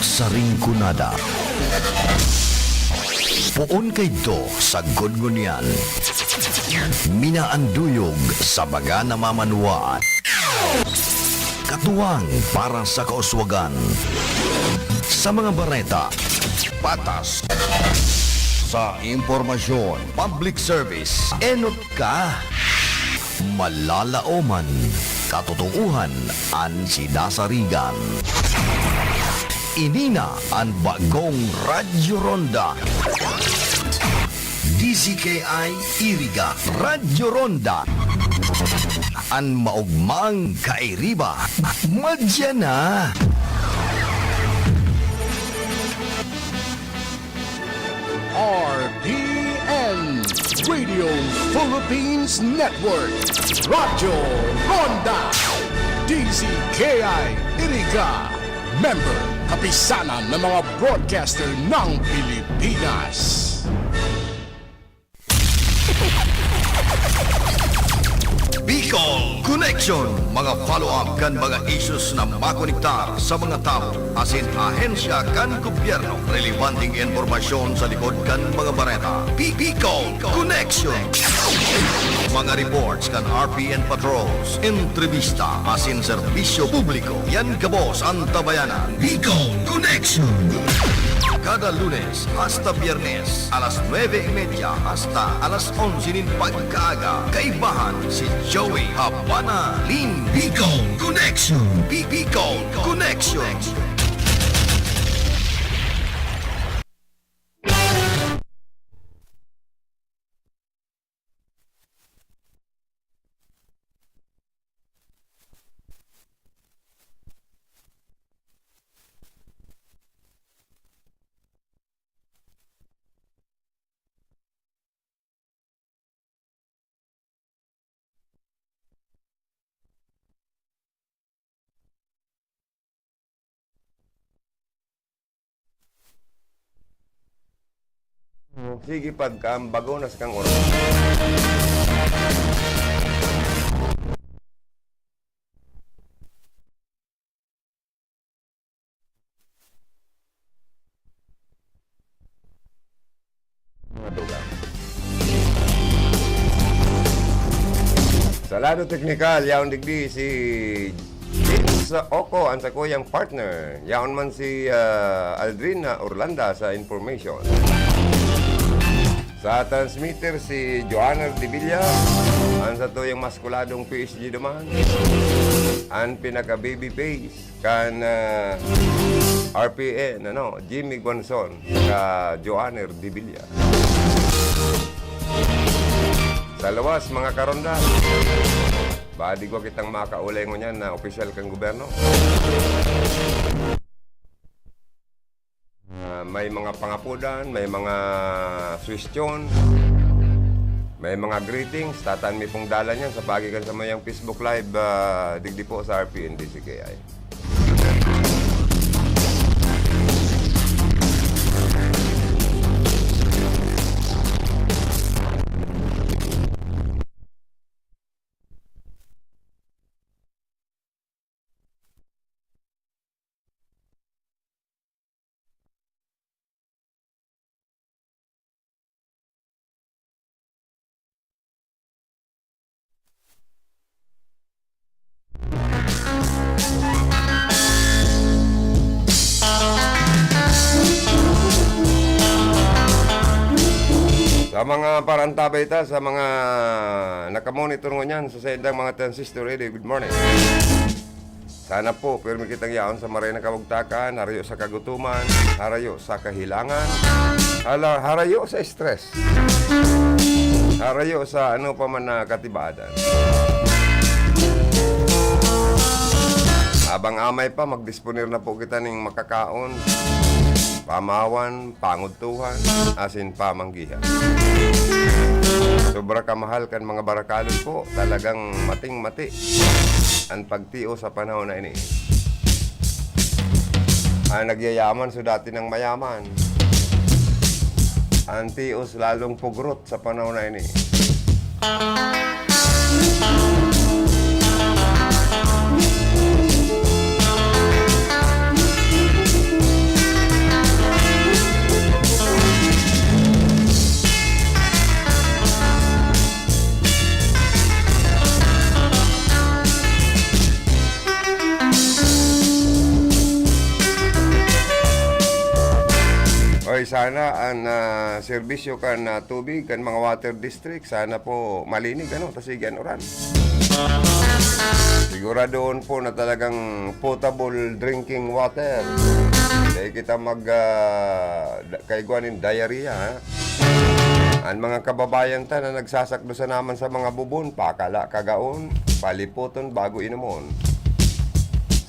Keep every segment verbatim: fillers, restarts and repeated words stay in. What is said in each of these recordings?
sa Rinconada. Poon kaidto sagkod ngunyan. Minaanduyog sa baga na mamanwaan. Katuwang para sa kauswagan. Sa mga bareta, patas. Sa impormasyon, public service, enot ka. Malalaoman, katotoohan an sidasarigan. Ini na an bagong Radyo Ronda. D Z K I Iriga, Radyo Ronda. An maogmang kairiba, madya na. R P N, Radio Philippines Network, Radyo Ronda, D Z K I Iriga, member, Kapisanan ng mga Broadcaster ng Pilipinas. Bicol Connection, mga follow-up kan mga issues na makonektar sa mga tawo asin ahensya kan gobyerno. Relebanteng impormasyon sa likod kan mga bareta. Bi-, Bicol Connection. Mga reports kan R P N patrols, entrevista asin serbisyo publiko. Yan gabos an tabayanan. Bicol Connection. Kada Lunes hasta Biyernes, alas nuebe y media hasta alas onse nin pagkaaga, kaibahan si Joey Habana Lin. Bicol Connection. Bi-, Bicol Connection. Sige, pagka ang bago na sa kang oras. Mga dugang. Sa lado teknikal, yaon digdi si James Oco, ang sakuyang partner. Yaon man si, ah, Aldrin Orlanda sa information. Sa transmitter, si Joanner Debilla, ang satuyang maskuladong P S G duman, ang pinaka-baby face kan, ah, R P N, ano, Jimmy Guanzon, ka Joanner Debilla. Sa luwas, mga karonda, badigwa kitang makaulay ngunyan na opisyal kan gobyerno. Ah, may mga pangapodan, may mga suwestyon, may mga greetings, tataan mi pong dalan yan sa paagi kan sa mayang Facebook Live, ah, digdi po sa R P N D C K I. Sa mga parantabay ta, sa mga nakamonitor ngunyan sa saindang mga transistor, eh, good morning. Sana po, pirmi kitang yaon sa maray na kabugtakan, harayo sa kagutuman, harayo sa kahilangan, hala-, harayo sa stress, harayo sa ano pa man na katibaadan. Habang amay pa, magdisponer na po kita ning makakaon, pamawan, pangudtuhan, asin pamanggihan. Sobra kamahal kan mga barakalon po, talagang mating-mati an pagtios sa panahon na ini. An nagyayaman so dati nang mayaman. An tios lalong pugrot sa panahon na ini. Sana an, ah, serbisyo kan, ah, tubig kan mga water district, sana po malinig, ano, ta sige an uran. Siguradoon po na talagang potable drinking water. Dai kita mag, ah, da-, kaigwa nin diarrhea, ha? An mga kababayan ta na nagsasakdo sa naman sa mga bubon, pakala kagaon, palipoton bago inomon.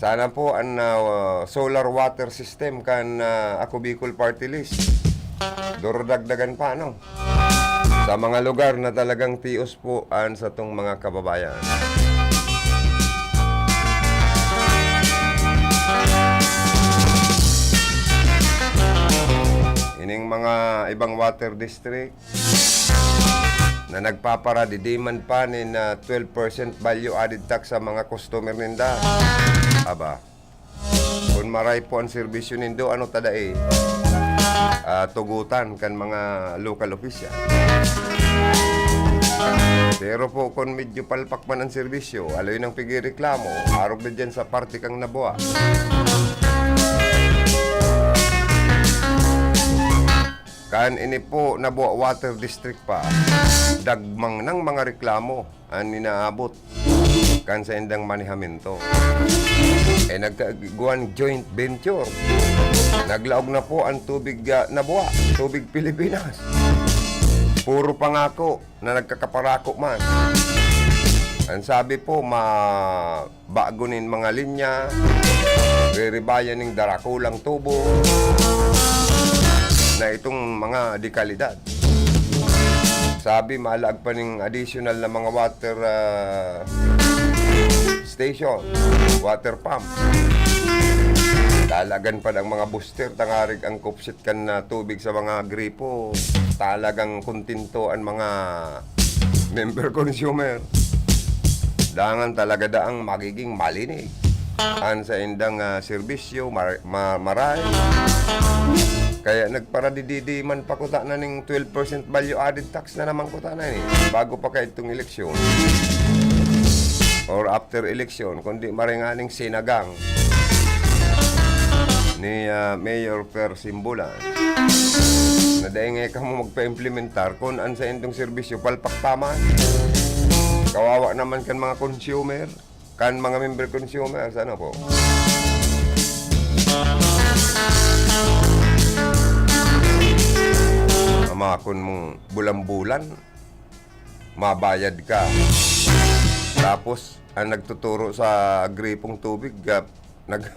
Sana po an, ah, solar water system kan, ah, Ako Bicol Party List. Durudagdagan pa, no? Sa mga lugar na talagang tios po an satong mga kababayan. Ining mga ibang water district na nagpaparadidiman pa nin, ah, twelve percent value added tax sa mga customer ninda. Aba, kun maray po an serbisyo nindo, ano ta dai, ah, tugutan kan mga local official. Pero po, kun medyo palpak man an serbisyo, haloy nang pigireklamo, arog na diyan sa parte kang Nabua. Kan ini po Nabua Water District pa, dagmang nang mga reklamo an inaabot kan saindang manehamento. Eh, nagkagwan joint venture. Naglaog na po an tubig, ah, Nabua, tubig Pilipinas. Puro pangako na nagkakaparako man. Ang sabi po, ma-, bago nin mga linya, riribayan ning darakulang tubo na itong mga dekalidad. Sabi, malaag pa ning additional na mga water, ah, station, water pump. Lalagan pa ang mga booster, tangarig ang kupsit kan, ah, tubig sa mga gripo. Talagang kontento ang mga member consumer. Dangan talaga daang magiging malinig an saindang, ah, serbisyo, mar-, ma-, maray. Kaya nagparadididiman pa kuta na ning twelve percent value added tax na naman kuta na ini, bago pa kaidtong eleksyon or after eleksyon, kundi maray nganing sinagang ni, ah, Mayor Per Simbulan na dai nga kamo magpa-implementar kun an saindong serbisyo palpak pa man. Kawawa naman kan mga consumer, kan mga member consumers, ano po? Amakon mong bulan-bulan, mabayad ka. Tapos, ang nagtuturo sa gripong tubig, ah, nag-,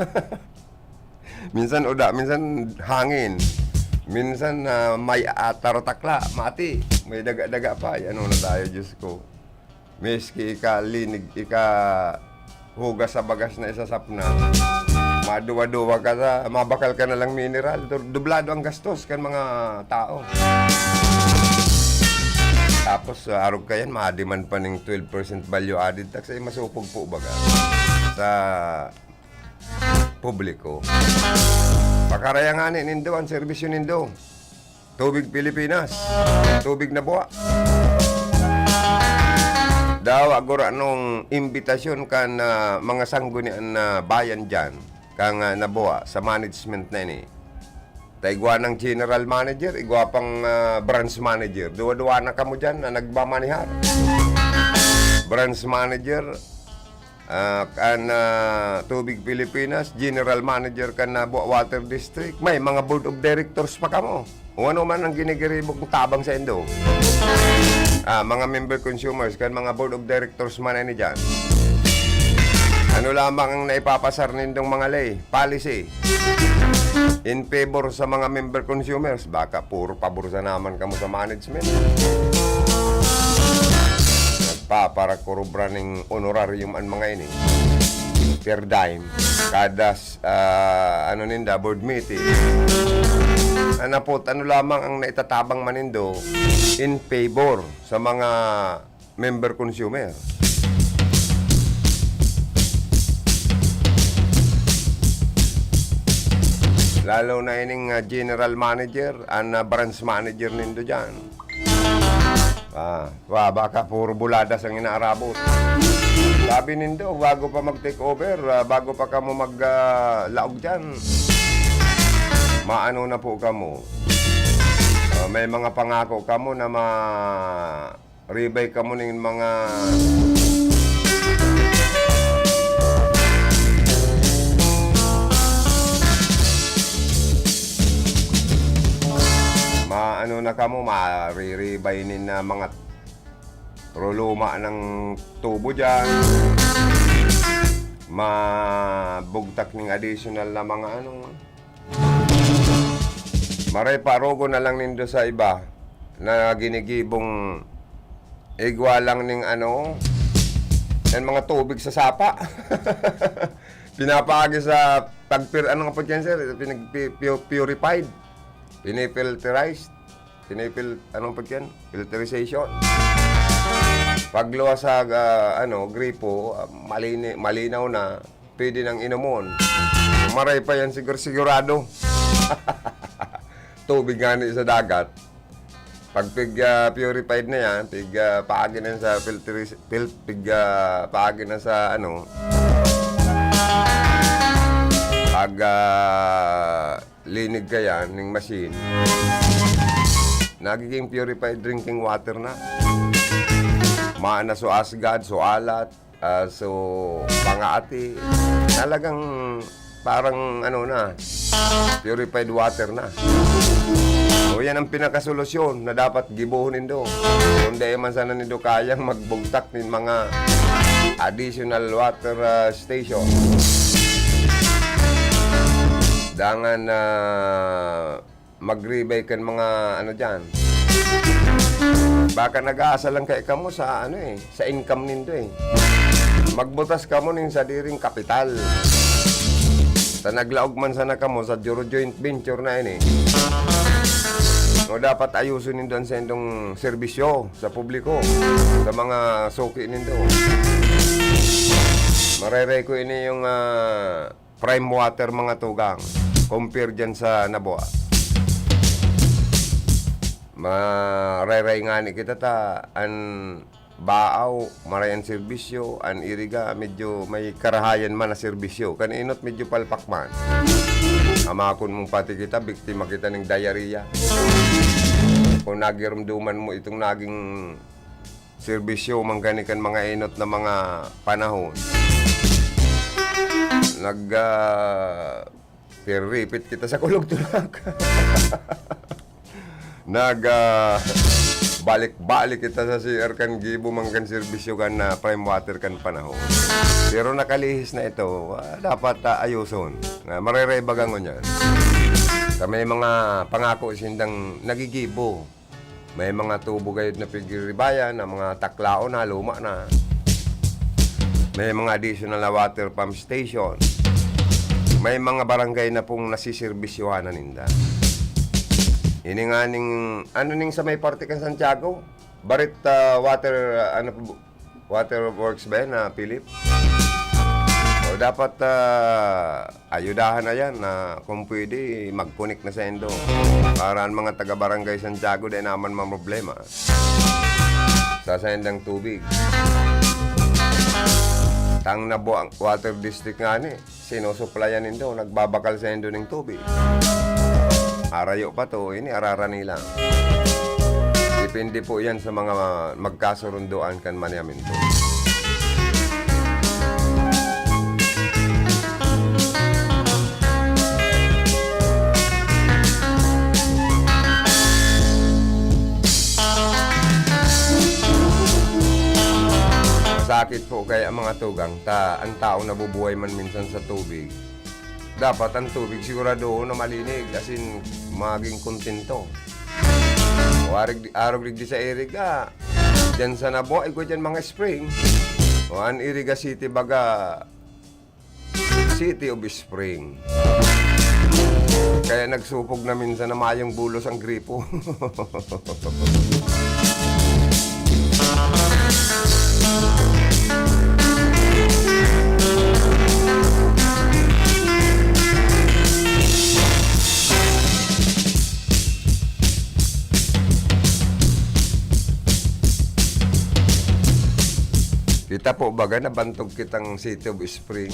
minsan uda, minsan hangin, minsan, ah, may ataratakla, mati, may daga-daga pa. Ay, ano na tayo, Diyos ko. Miski ika linig, ika hugas sa bagas na isasapna, maduwa-duwa ka sa, mabakal ka na lang mineral. Du-, dublado ang gastos kan mga tao. Tapos, ah, arog kayan, ma-demand pa ning twelve percent value added tax, ay masupog po baga sa publiko. Pakaraya ngani nindo ang serbisyo nindo. Tubig Pilipinas, Tubig Nabua. Dawa gura nung imbitasyon kan, ah, mga sanggunian na bayan diyan, kan, ah, Nabua, sa management na ini. Ta igwa nang general manager, igwa pang, ah, branch manager. Duwa-duwa na kamo diyan na nagmamanihar. Branch manager, ah, kan, ah, Tubig Pilipinas, general manager kan Nabua Water District. May mga board of directors pa kamo. O ano man ang ginigiribo kong tabang sa indo. Ah, mga member consumers, kan mga board of directors man ini diyan. Ano lamang ang naipapasar nindong mga ley, policy, in favor sa mga member consumers? Baka puro pabor sa naman kamo sa management. Nagpaparakurubra ning honorarium an mga ini. Per dime. Kada s-, ah, ano ninda, board meeting. Anapot, ano lamang ang naitatabang man nindo in favor sa mga member consumer? Lalo na ining, ah, general manager, an, ah, branch manager nindo diyan. Ah, wa, baka puro buladas ang inaarabot. Sabi nindo, bago pa mag-take over, ah, bago pa kamo mag, ah, laog diyan, maano na po kamo? Ah, may mga pangako kamo na ma-, ribay kamo ning mga maano na kamo, mariribay nin, ah, mga ruluma ng tubo diyan. Mabugtak ning additional na mga ano. Maray pa, arogon na lang nindo sa iba na ginigibong igwa lang ning ano, yan mga tubig sa sapa. Pinapaagi sa pagpir-, ano nga po dyan, sir? Pinag-, pi-, pu-, purified. Pinifilterized. Pinipil-, ano po dyan? Filterization. Pagluwas sa, ah, ano, gripo, ah, malini-, malinaw na, pwede nang inomon. Maray pa yan, sigur-, sigurado. Tubig nga ni sa dagat. Pag pig, ah, purified na yan, pig, ah, paagi na sa filteri-, fil-, pig, ah, paagi na sa, ano, pag, ah, linig ka yan, ning machine, nagiging purified drinking water na. Maana so asgad, so alat, ah, so pangaati. Talagang parang ano na, purified water na. O yan ang pinakasolusyon na dapat gibohon nindo. Kung dai man sana nindo kayang magbugtak nin mga additional water, ah, station. Dangan, ah, magribay kan mga ano diyan. Baka nag-aasa lang kay kamo sa ano eh, sa income nindo eh. Magbutas kamo ning sadiring kapital. Sa naglaog man sana kamo sa juro joint venture na ini. O dapat ayuson nindo ang sendong serbisyo sa publiko, sa mga suki nindo. Marereko ini yung, ah, prime water, mga tugang, compare dyan sa Nabua. Marerey ngani kita ta an Baaw, maray an serbisyo, an Iriga, medyo may karahayan man na serbisyo. Kan Inot, medyo palpak man. Amakon mong pati kita, biktima kita ning diarrhea. Kung nagirumduman mo itong naging serbisyo man gani kan mga Inot na mga panahon, nag, ah, piripit kita sa kulog tulak. Nag, ah, balik-balik kita sa C R kan gibo man kan serbisyo kan, ah, prime water kan panahon. Pero nakalihis na ito, ah, dapat, ah, ayuson. Ah, marerey baga ngunyan. Sa may mga pangako sindang nagigibo. May mga tubo gayod na pigiribayan, na mga taklaon na, luma na. May mga additional na water pump station. May mga barangay na pong nasiserbisyohan na ninda. Ini nga ning, ano ning sa may parte kan Santiago? Barit, ah, water, ah, ano po, water works ba yan, ah, Philip? O dapat, ah, ayudahan na yan na kung pwede, mag-connect na sa indo. Para ang mga taga-barangay Santiago, di naman mamroblema sa saindang tubig. Tang Nabua Water District nga ni, sinusuplayan nindo, nagbabakal sa indo ning tubig. Arayo pa to, ini ararani lang. Depende po yan sa mga magkasurundoan kan manehamento. Masakit po kaya, mga tugang, ta ang tao nabubuhay man minsan sa tubig. Dapat ang tubig siguradohon na malinig, as in, maging kontento. O arig-, arog digdi sa Iriga, diyan sa Nabua, igwa diyan mga spring. O an Iriga City baga, City of Spring. Kaya nagsupog na minsan na mayong bulos ang gripo. Kita po baga nabantog kitang City of Spring.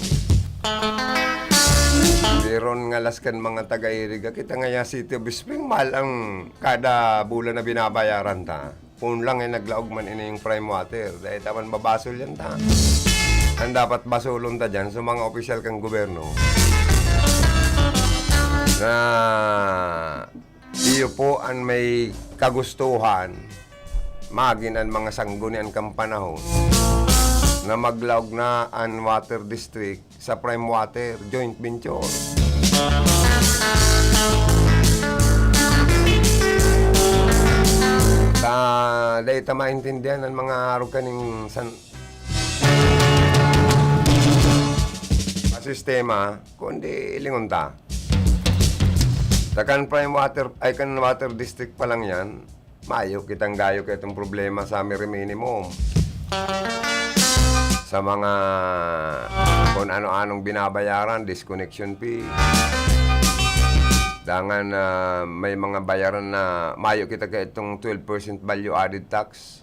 Pero ngalas kan mga taga-Iriga, kita ngaya City of Spring, mahal ang kada bulan na binabayaran ta. Kung lang ay naglaog man ini yung prime water, dahil taman babasol yan ta. Ang dapat basulon ta dyan sa mga opisyal kang gobyerno na iyo po ang may kagustuhan, magin an mga sanggunian kan panahon na maglaog na an water district sa Prime Water joint venture. Ta, dai ta maintindihan an mga arog kaning san-, sistema, kundi lingon ta. Ta kan Prime Water, ay, kan Water District pa lang yan, mayo kitang gayo kaitong problema sa mere minimum. Sa mga kung ano-anong binabayaran, disconnection fee. Dangan, ah, may mga bayaran na mayo kita kaitong twelve percent value added tax.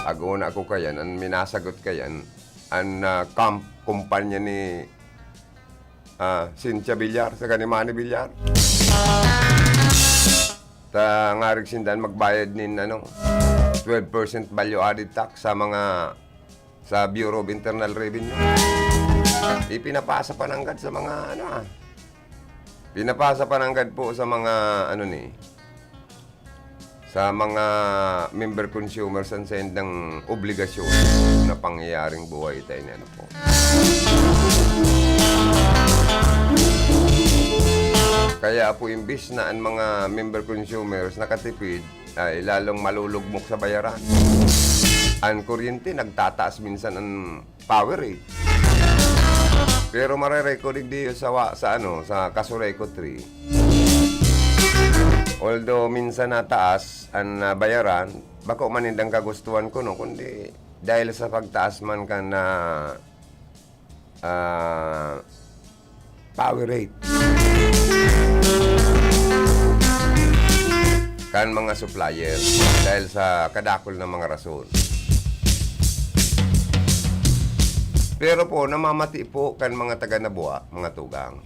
Ag-una ako kayan, an minasagot kayan, an, ah, camp, kumpanya ni, ah, Cynthia Villar, saka ni Manny Villar. Ta ngarig sinda an magbayad nin, ano, twelve percent value added tax sa mga, sa Bureau of Internal Revenue. Ipinapasa pa nanggad sa mga, ano, ah, pinapasa pa nanggad po sa mga, ano ni, sa mga member consumers an saindang obligasyon na pangyayaring buhay tayo ni ano po. Kaya po, imbis na an mga member consumers nakatipid, ay lalong malulugmok sa bayaran. An kuryente, nagtataas minsan an power rate. Pero mare-record digdi sa wa-, sa ano, sa Casureco three. Although minsan nataas an, ah, bayaran, bako man nindang kagustuhan kuno, kundi dahil sa pagtaas man kan, ah, ah, power rate kan mga supplier dahil sa kadakul na mga rason. Pero po, namamati po kan mga taga Nabua, mga tugang.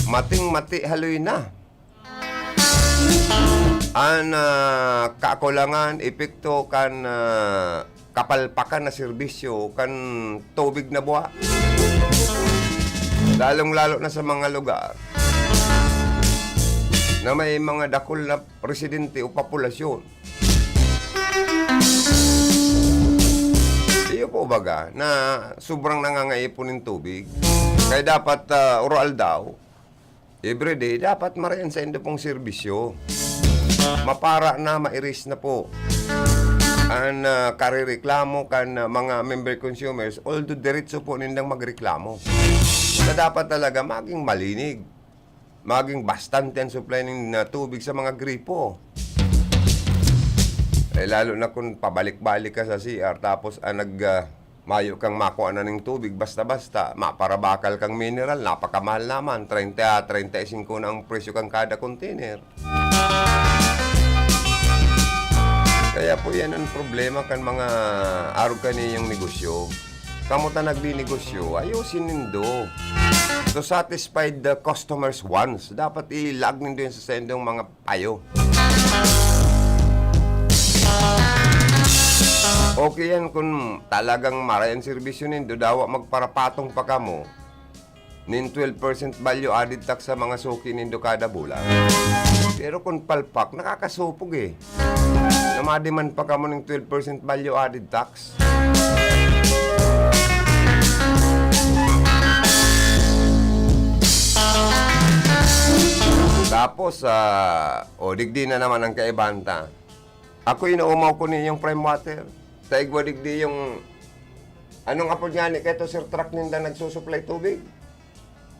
Mating-mati haloy na an, ah, kakulangan, epekto kan, ah, kapalpakan na serbisyo kan tubig na buha. Lalong-lalo na sa mga lugar na may mga dakul na residente o populasyon. Iyo po baga na sobrang nangangaipon nin tubig. Kaya dapat, ah, uro-aldaw, everyday, dapat marayan saindo pong serbisyo. Mapara na, mairis na po an, ah, karereklamo kan, ah, mga member consumers, although diretso po nindang magreklamo. Na dapat talaga maging malinig, maging bastante an supply nin, ah, tubig sa mga gripo. Eh, lalo na kung pabalik-balik ka sa C R, tapos, ah, nag, ah, mayo kang makua na ning tubig basta-basta, maparabakal kang mineral, napakamahal naman, treinta, treinta y cinco na ang presyo kan kada container. Kaya po yan ang problema kan mga arog kaniyang negosyo. Kamo ta nagninegosyo, ayosin nindo. To satisfy the customers' wants, dapat ilag nindo yan sa saindong mga payo. Okay yan kung talagang maray an serbisyo nindo, dawa magparapatong pa kamo nin twelve percent value added tax sa mga suki nindo kada bulan. Pero kung palpak, nakakasupog eh. Na ma-demand pa kamo ning twelve percent value added tax. Tapos, ah, o, digdi na naman ang kaibahan ta. Ako, inoomaw ko ni yung Prime Water. Ta igwa digdi yung, anong apod nga ni kaito, sir, truck ninda nagsusupply tubig?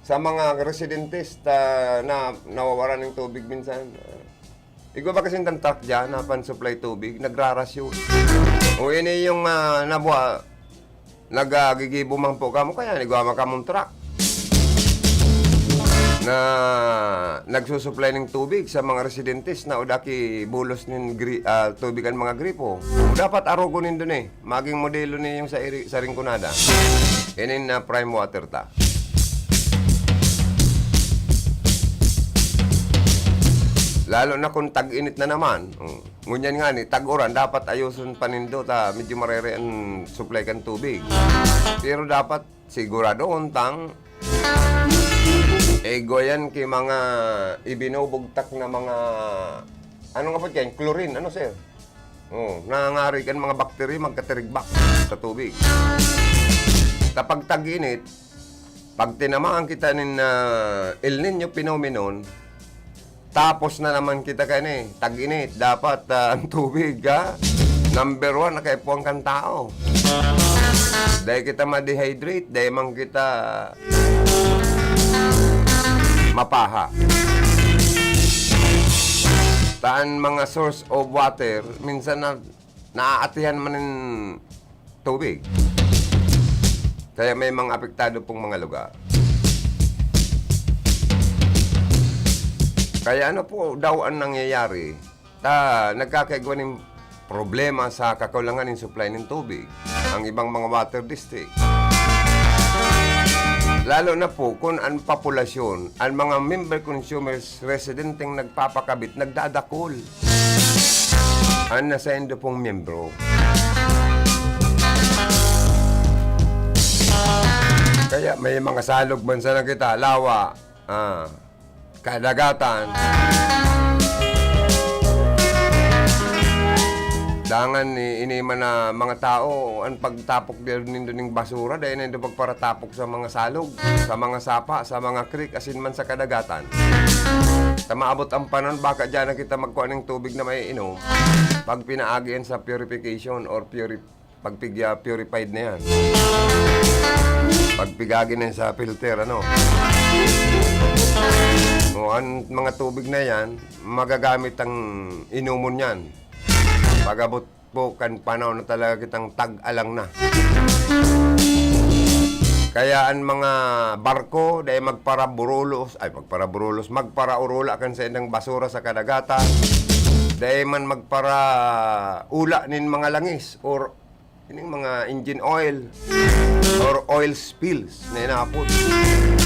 Sa mga residentes ta, na nawawaran ng tubig minsan. Igwa ba kasi ng truck dyan na pan-supply tubig, nagrarasyon. O ini yung, ah, nabwa, nagagigibo man po kamo, kaya igwa man kamong truck na nagsusupply ng tubig sa mga residentes na uda ki bulos nin gri-, ah, tubig ang mga gripo. Dapat arogon nindo ni, maging modelo ni yung sa iri-, sa Rinconada. Ini na prime water ta. Lalo na kung tag-init na naman. Oh. Ngunyan nga ni, tag-uran, dapat ayoson pa nindo ta medyo marere an supply kan tubig. Pero dapat siguradohon tang igwa yan ki mga ibinubugtak na mga, ano nga po yan? Chlorine, ano, sir? Oh, nangangari kan mga bakterya magkatirigbak sa tubig. Kapag tag-init, pag tinamaan kita nin, ah, El Niño phenomenon, tapos na naman kita kaini, tag-init. Dapat, ah, ang tubig, ah, number one na kaipuhan kan tao. Dai kita ma-dehydrate, dai man kita mapaha. Ta an mga source of water, minsan na, naaatihan man nin tubig. Kaya may mga apektado pong mga lugar. Kaya ano po daw ang nangyayari? Ta, nagkakaigwa nin problema sa kakulangan nin supply nin tubig ang ibang mga water district. Lalo na po kung ang populasyon, ang mga member consumers, residenteng nagpapakabit, nagdadakol. An nasaindo pong miyembro. Kaya may mga salog man sana kita, Lawa, ah, Kadagatan. Dangan ni, ini man na mga tao, an pagtapok diyan nindo ning basura, dai na nindo pagparatapok sa mga salog, sa mga sapa, sa mga creek, asin man sa kadagatan. Ta maabot ang panahon, baka diyan na kita magkuha ning tubig na maiinom. Pag pinaagi yan sa purification or purif-, pagpigya purified na yan. Pagpigagi na yan sa filter, ano? O, an mga tubig na yan, magagamit ang inomon yan. Pag-abot po kan panahon na talaga kitang tag-alang na. Kaya an mga barko, dai magparaburulos, ay, magparaburulos, magparaurula kan saindang basura sa kadagatan. Dai man magparaula nin mga langis or ining mga engine oil or oil spills na inapod.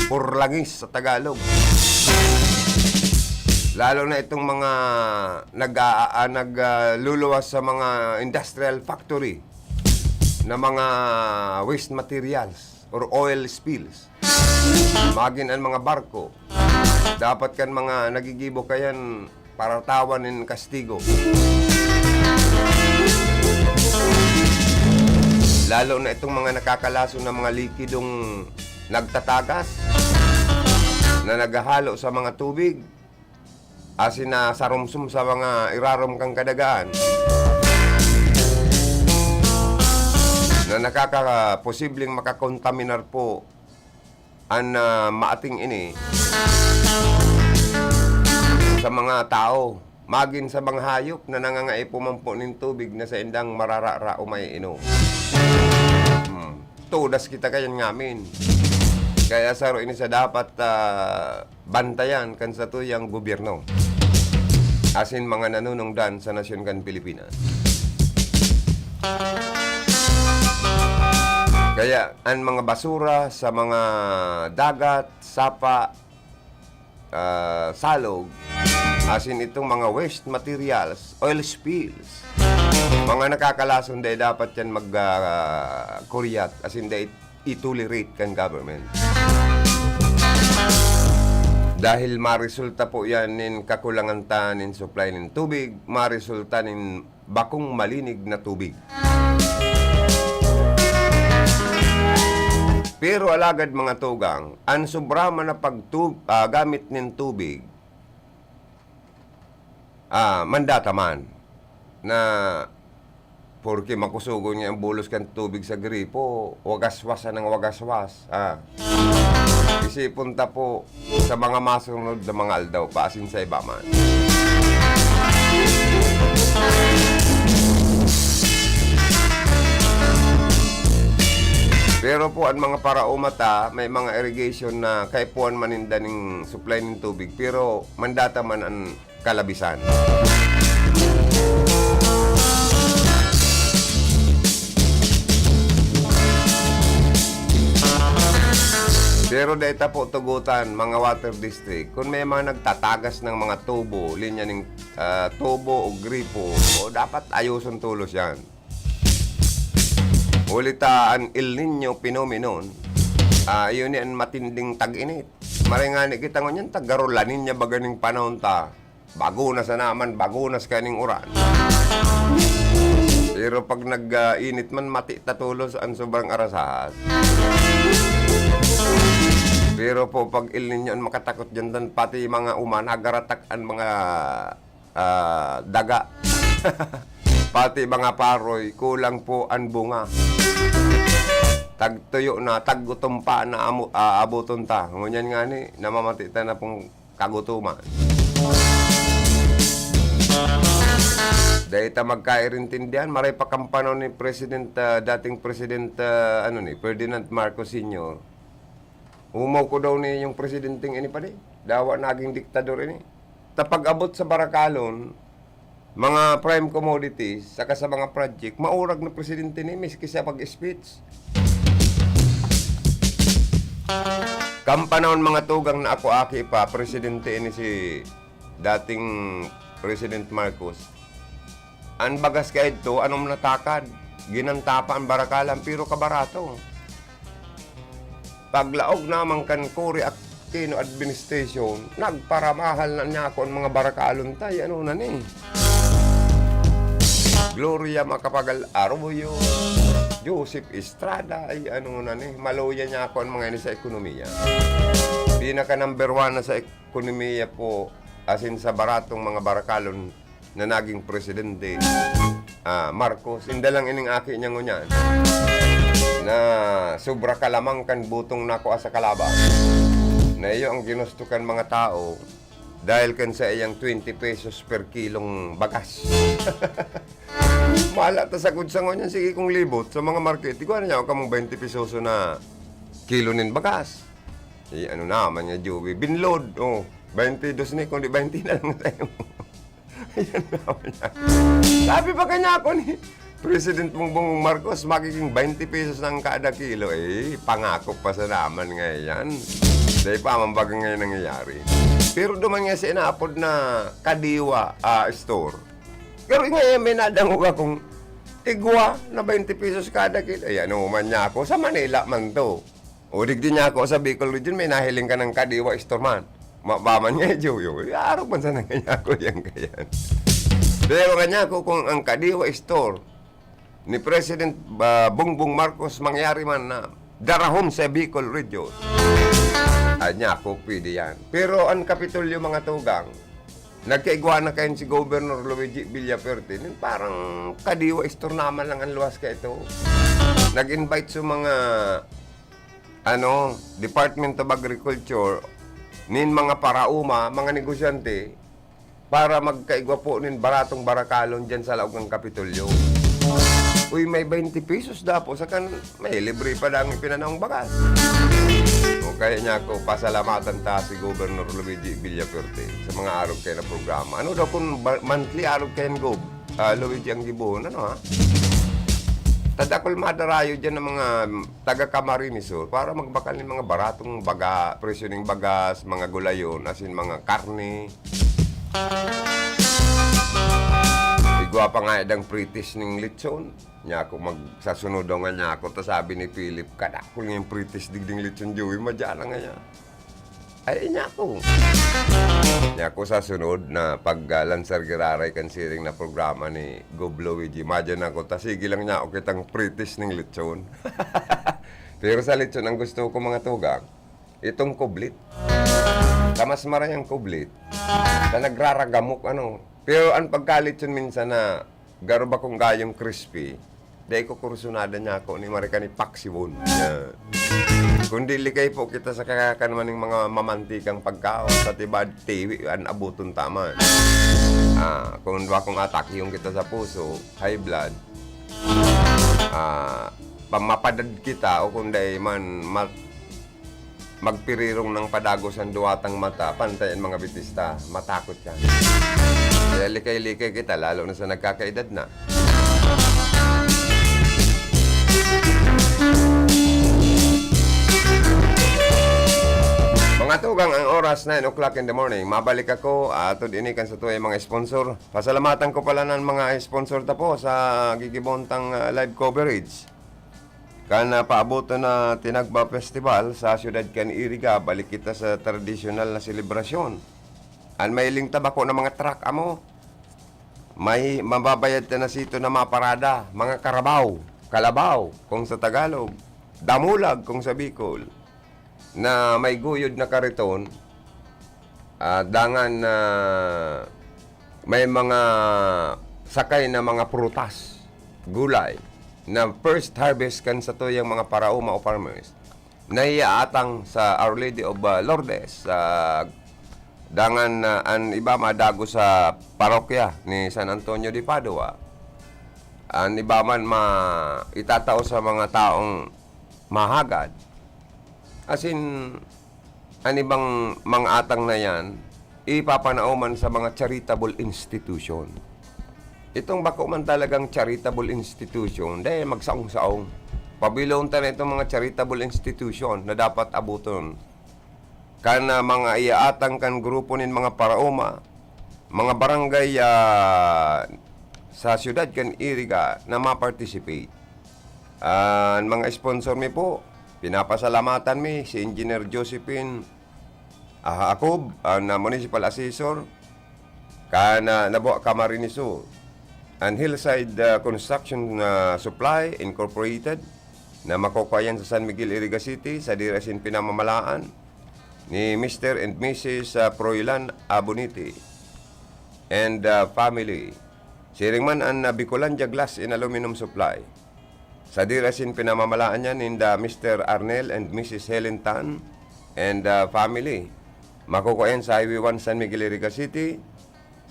Purlangis sa Tagalog. Lalo na itong mga nag-a-, ah, nag, ah, luluwas sa mga industrial factory na mga waste materials or oil spills. Magin an mga barko, dapat kan mga nagigibo kayan paratawan nin kastigo. Lalo na itong mga nakakalason na mga likidong nagtatagas, na naghahalo sa mga tubig, asin na sarumsum sa mga irarom kan kadagaan, na nakaka-, posibleng makakontaminar po an, ah, maating ini sa mga tawo, magin sa mga hayop na nangangaipo man po nin tubig na saindang mararara o maiinom. Hmm. Todas kita kayan ngamin. Kaya saro ini sa dapat, ah, bantayan kan satuyang gobyerno asin mga nanunungdan sa nasyon kan Pilipinas. Kaya an mga basura sa mga dagat, sapa, ah, salog, asin itong mga waste materials, oil spills, mga nakakalason, dai dapat yan mag, ah, kuryat, asin dai i-tolerate kan government. Dahil maresulta po yan nin kakulangan ta nin supply nin tubig, maresulta nin bakong malinig na tubig. Pero alagad, mga tugang, an sobra man na pagtu-, ah, gamit nin tubig, ah, mandata man na porke makusogon niya ang bulos kan tubig sa gripo, wagaswas na ng wagaswas, ah. Isipon ta po sa mga masunod na mga aldaw pa, asin sa iba man. Pero po, ang mga paraoma ta, may mga irrigation na kaipuhan man ninda ning supply nin tubig, pero mandata man an kalabisan. Pero dai ta po tugotan, mga water district, kung may mga nagtatagas ng mga tubo, linya ning, ah, tubo o gripo, o dapat ayuson tolos yan. Huli ta an El Niño phenomenon, ah, iyo ni an matinding tag-init. Maray ngani kita ngunyan, taga-La Niña baga ning panahon ta. Bago na sana man, bago na sa kaning uran. Pero pag nag, ah, init man, mati ta tolos an sobrang arasahas. Pero po, pag El Niño, an makatakot diyan, dan pati mga uma, nagaratak an mga, ah, daga. Pati mga paroy, kulang po an bunga. Tagtuyo na, taggutom pa na amo-, ah, aboton ta. Ngunyan ngani, namamati ta na pong kagutoman. Dai ta magkairintindihan, maray pa kan panahon ni President, ah, dating President, ah, ano ni, Ferdinand Marcos Senior. Umaw ko daw ni yung presidenteng ini pa di. Dawa naging diktador ini. Ta pag-abot sa barakalon, mga prime commodities, saka sa mga project, maurag na presidente ni, miski sa pag-speech. Kan panahon, mga tugang, na ako aki pa, presidente ini si dating President Marcos. An bagas kaidto, anom na takad, ginanta pa an barakalan, pero kabarato. Paglaog naman kan Cory Aquino administration, nagparamahal na niya ako an mga barakalon ta, ay ano na ni. Gloria Macapagal Arroyo, Joseph Estrada, ay ano na ni. Maluya niya ako an mga ini sa ekonomiya. Pinaka number one na sa ekonomiya po, as in sa baratong mga barakalon, na naging presidente, ah, Marcos. Inda lang ining aki niya ngunyan na sobra kalamang kan butong na kua sa kalaban. Na iyo ang ginusto kan mga tao dahil kan sa iyang twenty pesos per kilong bagas. Mala ta sa kudsa ngunyan, sige kong libot sa mga market. Igwa na niya kamong twenty pesos na kilo nin bagas. Eh, ano naman niya, Joey? Binlod, oh, twenty dos ni, kundi twenty na lang sa'yo. Ayan naman niya. Sabi pa kanya ako ni President Bongbong Marcos, magiging twenty pesos na ang kada kilo. Eh, pangako pa sa naman ngayon. Dahil pa man baga ngayon nangyayari. Pero duman nga sa inaapod na Kadiwa, ah, store. Pero ngayon may nadangog akong tigwa na twenty pesos kada kilo. Ay, ano man niya ako, sa Manila man to. O, digdi niya ako sa Bicol Region, may nahiling ka ng Kadiwa store man. Ma-, ba man niya, Joyo? Arog man sana kanya ako yan, kayan. Pero kanya ako, kung ang Kadiwa store ni President, ah, Bongbong Marcos mangyari man na darahon sa Bicol Region, ay niya ako, pwede yan. Pero ang Kapitolyo, mga tugang, nagkaigwa na kayan si Governor Luigi Villafuerte, nin parang Kadiwa store naman lang ang luwas ka ito. Nag-invite sa mga ano, Department of Agriculture, nin mga parauma, mga negosyante, para magkaigwa po nin baratong barakalon dyan sa laog ng Kapitolyo. Uy, may twenty pesos dapo, sa kan may libre pa dang ipinanaong bagas. O kaya niya ako, pasalamatan ta si Governor Luigi Villafuerte sa mga arog kayo na programa. Ano daw kung ba-, monthly arog kayo, Gov? Ah, Luigi ang gibohon, ano, ha? Tadakol madarayo dyan ng mga taga Camarines Sur para magbakal ng mga baratong baga, presyo ng bagas, mga gulayon, asin mga karne. Igwa pa nga idang pritis ning lechon. Nya ako magsasunod daw nga niya ako, ta sabi ni Philip, "Kadakol nga yung pritis digding lechon, Joey, madya na nga yan." Ay, niya ako. Niya ako sa sunod na pag, ah, lansar giraray kan siring na programa ni Gov Luigi. Madyan ako, ta sige lang niya ako kitang pritis ning lechon. Pero sa lechon, ang gusto ko, mga tugang, itong kublit. Ta mas maray ang kublit. Ta nagraragamok, ano. Pero ang pagkalechon minsan na garo ba kung gayong crispy, dai ko kursunada niya ako ni Marika ni Paksiwon. Yan. Kundi likay po kita sa kakakan man ng mga mamantikang pagkaon, sa tibad tiwi, an abuton taman. Ah, kung dwa kong atake yung kita sa puso, high blood, ah, pamapadad kita o kung dai man, ma-, magpirirong ng padagos ang duwatang mata, pantay ang mga bitista, matakot yan. Kaya likay-likay kita, lalo na sa nagkakaedad na. Mga tugang, ang oras, nine o'clock in the morning. Mabalik ako, ah, atod ini kan satuyang mga sponsor. Pasalamatan ko pala ng mga sponsor ta po sa gigibon tang, ah, live coverage. Kan, ah, paaboton na Tinagba Festival sa siyudad kan Iriga, balik kita sa tradisyonal na selebrasyon. An mailing tabako ng mga truck amo, may mababayad ta na sito na mga parada, mga karabaw, kalabaw, kung sa Tagalog, damulag, kung sa Bicol, na may guyod na kariton, ah, dangan na may mga sakay na mga prutas, gulay, na first harvest kan satuyang mga paraoma o farmers, na iaatang sa Our Lady of, ah, Lourdes, sa dangan na an iba madago sa parokya ni San Antonio de Padua. An iba man ma-, itatao sa mga taong mahagad. Asin, an ibang mga atang na yan, ipapanao man sa mga charitable institution. Itong bako man talagang charitable institution, dahil magsaong-saong. Pabilon ta na itong mga charitable institution na dapat abuton. Kan, ah, mga iaatang kan grupo nin mga paraoma, mga barangay, ah, sa siyudad kan Iriga na ma-participate. An mga sponsor mi po, pinapasalamatan mi si Engineer Josephine, ah, Acob, an, ah, municipal assessor, kan, ah, Nabua, Camarines Sur. An Hillside, ah, Construction, ah, Supply Incorporated, na makukua yan sa San Miguel, Iriga City, sadiri asin pinamamalaan ni Mister and Missus, ah, Froilan Abonite and, ah, family. Siring man an, ah, Bicolandia Glass and Aluminum Supply. Sadiri asin pinamamalaan niya ninda Mister Arnel and Missus Helen Tan and, ah, family. Makukua yan sa Highway one, San Miguel, Iriga City.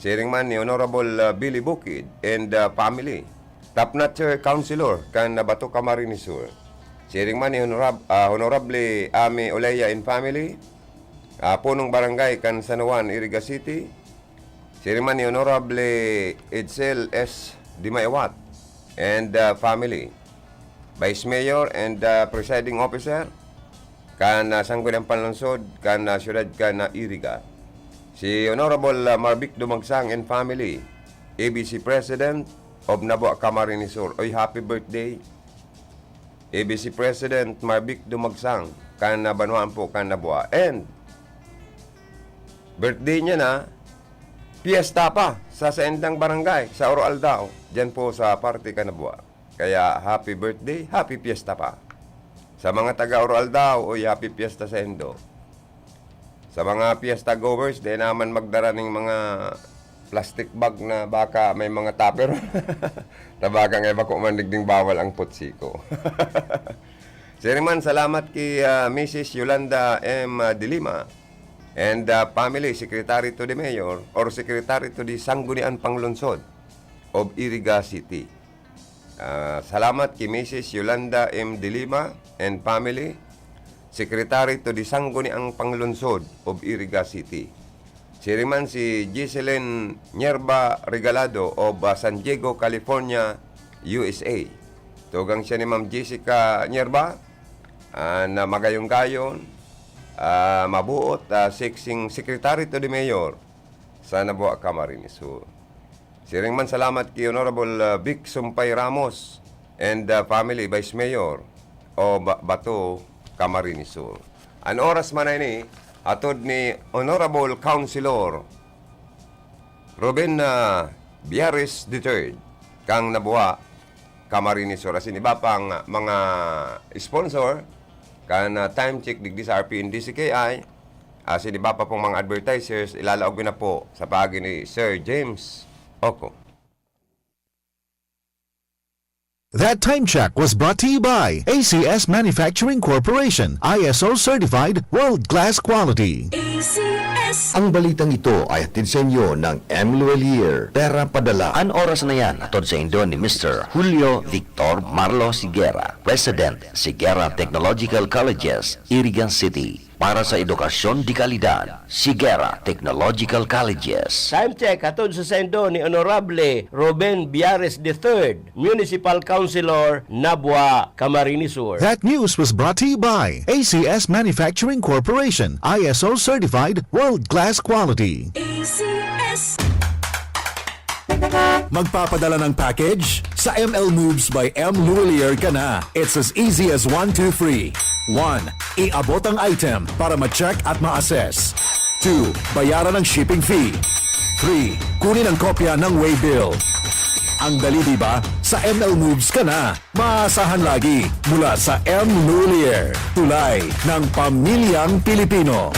Siring man ni Honorable, ah, Billy Bukid and, ah, family. Top notcher councilor kan Bato, Camarines Sur. Siring man ni Honorab-, ah, Honorable Ami Oleya and family. Ah, punong barangay kan San Juan, Iriga City. Siring man ni Honorable Edsel S. Dimaewat and, ah, family. Vice Mayor and, ah, Presiding Officer kan, ah, Sangguniang Panlungsod kan, ah, siyudad kan, ah, Iriga. Si Honorable, ah, Marvic Dumagsang and family, A B C President of Nabua, Camarines Sur. Oy, happy birthday, A B C President Marvic Dumagsang, kan, ah, banwaan po kan Nabua. And birthday niya na, piyesta pa sa saindang barangay, sa Oro-Aldao, diyan po sa parte kan Nabua. Kaya happy birthday, happy piyesta pa. Sa mga taga Oro-Aldao, oy, happy piyesta saindo. Sa mga piyesta goers, di naman magdara ning mga plastic bag na baka may mga tupper. Na baka nga bako man digding bawal ang putsiko. Siring man, salamat ki, ah, Missus Yolanda M. De Lima and, ah, family, Secretary to the Mayor or Secretary to the Sangguniang Panglungsod of Iriga City. Ah, salamat ki Missus Yolanda M. De Lima and family, Secretary to the Sangguniang Panglungsod of Iriga City. Siring man si Giseline Nierba Regalado of, ah, San Diego, California, U S A. Tugang siya ni Ma'am Jessica Nierba, ah, na magayon-gayon, ah, mabuot, ah, sexing Secretary to the Mayor sa Nabua, Camarines Sur. Siring man, salamat ki Honorable, ah, Vic Sumpay Ramos and, ah, family, Vice Mayor of Ba-, Bato, Camarines Sur. An oras man na ini, atod ni Honorable Councilor Ruben, ah, Biares the third, kan Nabua, Camarines Sur, asin iba pang mga sponsor kan, ah, Time Check digdi sa R P N D C K I, asin iba pa pong mga advertisers, ilalaog ko na po sa paagi ni Sir James Oco. That time check was brought to you by A C S Manufacturing Corporation, I S O certified, world-class quality. A C S. Ang balitang ito ay hatid sa inyo ng M Luelier, Pera Padala. An oras na yan, hatod sa indo ni Mister Julio Victor Marlos Higuera, President, Higuera Technological Colleges, Iriga City. Para sa edukasyon de kalidad, Sigera Technological Colleges. Time check hatod sa saindo ni Honorable Ruben Biares the third, Municipal Councilor, Nabua, Camarines Sur. That news was brought to you by A C S Manufacturing Corporation, I S O certified, world-class quality. Magpapadala ng package? Sa M L Moves by M Louillier ka na. It's as easy as one, two, three. One, iabot ang item para ma-check at ma-assess. Two, bayaran ang shipping fee. Three, kunin ang kopya ng waybill. Ang dali, di ba? Sa M L Moves ka na. Maasahan lagi mula sa M Louillier. Tulay ng pamilyang Pilipino.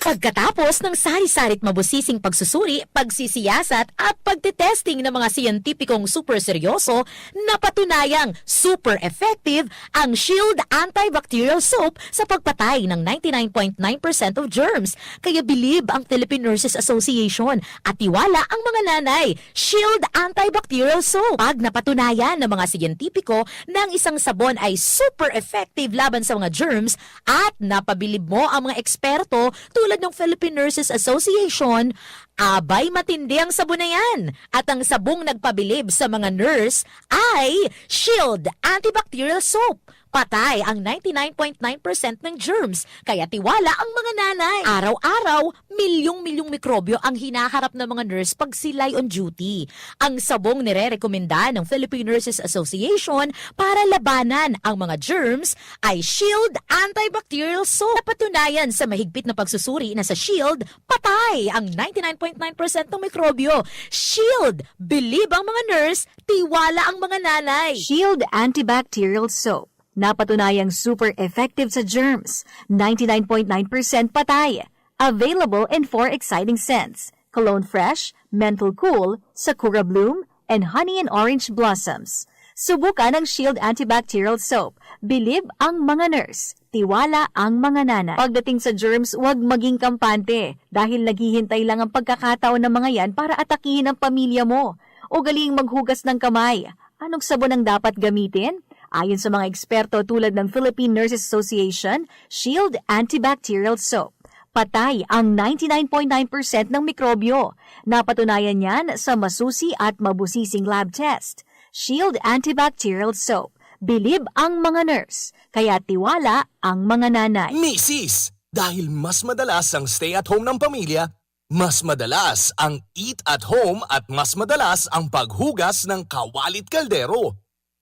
Pagkatapos ng sari-sari't mabusising pagsusuri, pagsisiyasat at pagtetesting ng mga siyentipikong super seryoso, napatunayang super effective ang Shield Antibacterial Soap sa pagpatay ng ninety-nine point nine percent of germs. Kaya bilib ang Philippine Nurses Association at tiwala ang mga nanay. Shield Antibacterial Soap. Pag napatunayan ng mga siyentipiko na ang isang sabon ay super effective laban sa mga germs, at napabilib mo ang mga eksperto tulad ng Philippine Nurses Association, abay, matindi ang sabon na yan. At ang sabong nagpabilib sa mga nurse ay Shield Antibacterial Soap. Patay ang ninety-nine point nine percent ng germs, kaya tiwala ang mga nanay. Araw-araw, milyong-milyong mikrobyo ang hinaharap ng mga nurse pag sila'y on duty. Ang sabong nirerekomenda ng Philippine Nurses Association para labanan ang mga germs ay Shield Antibacterial Soap. Napatunayan sa mahigpit na pagsusuri na sa Shield, patay ang ninety-nine point nine percent ng mikrobyo. Shield! Bilib ang mga nurse, tiwala ang mga nanay. Shield Antibacterial Soap. Napatunayang super effective sa germs, ninety-nine point nine percent patay. Available in four exciting scents: Cologne Fresh, Menthol Cool, Sakura Bloom, and Honey and Orange Blossoms. Subukan ang Shield Antibacterial Soap. Bilib ang mga nurse. Tiwala ang mga nanay. Pagdating sa germs, huwag maging kampante dahil naghihintay lang ang pagkakataon ng mga yan para atakihin ang pamilya mo. Ugaling maghugas ng kamay. Anong sabon ang dapat gamitin? Ayon sa mga eksperto tulad ng Philippine Nurses Association, Shield Antibacterial Soap. Patay ang ninety-nine point nine percent ng mikrobyo. Napatunayan yan sa masusi at mabusising lab test. Shield Antibacterial Soap. Bilib ang mga nurse, kaya tiwala ang mga nanay. Misis, dahil mas madalas ang stay at home ng pamilya, mas madalas ang eat at home at mas madalas ang paghugas ng kawalit kaldero.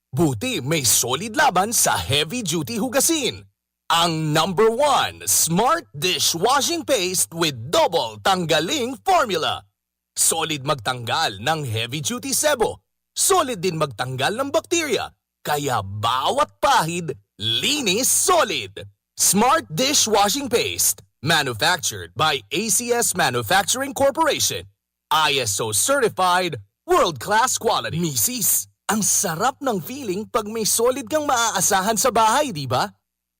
Buti may Solid laban sa heavy duty hugasin. Ang number one, Smart Dishwashing Paste with Double Tanggaling Formula. Solid magtanggal ng heavy duty sebo. Solid din magtanggal ng bakterya. Kaya bawat pahid, linis solid. Smart Dishwashing Paste. Manufactured by A C S Manufacturing Corporation. I S O certified, world class quality. Misis, ang sarap ng feeling pag may solid kang maaasahan sa bahay, di ba?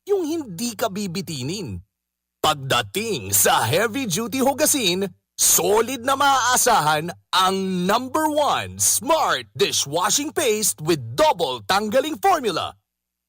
Yung hindi ka bibitinin. Pagdating sa heavy duty hugasin, solid na maaasahan ang number one Smart Dishwashing Paste with Double Tanggaling Formula.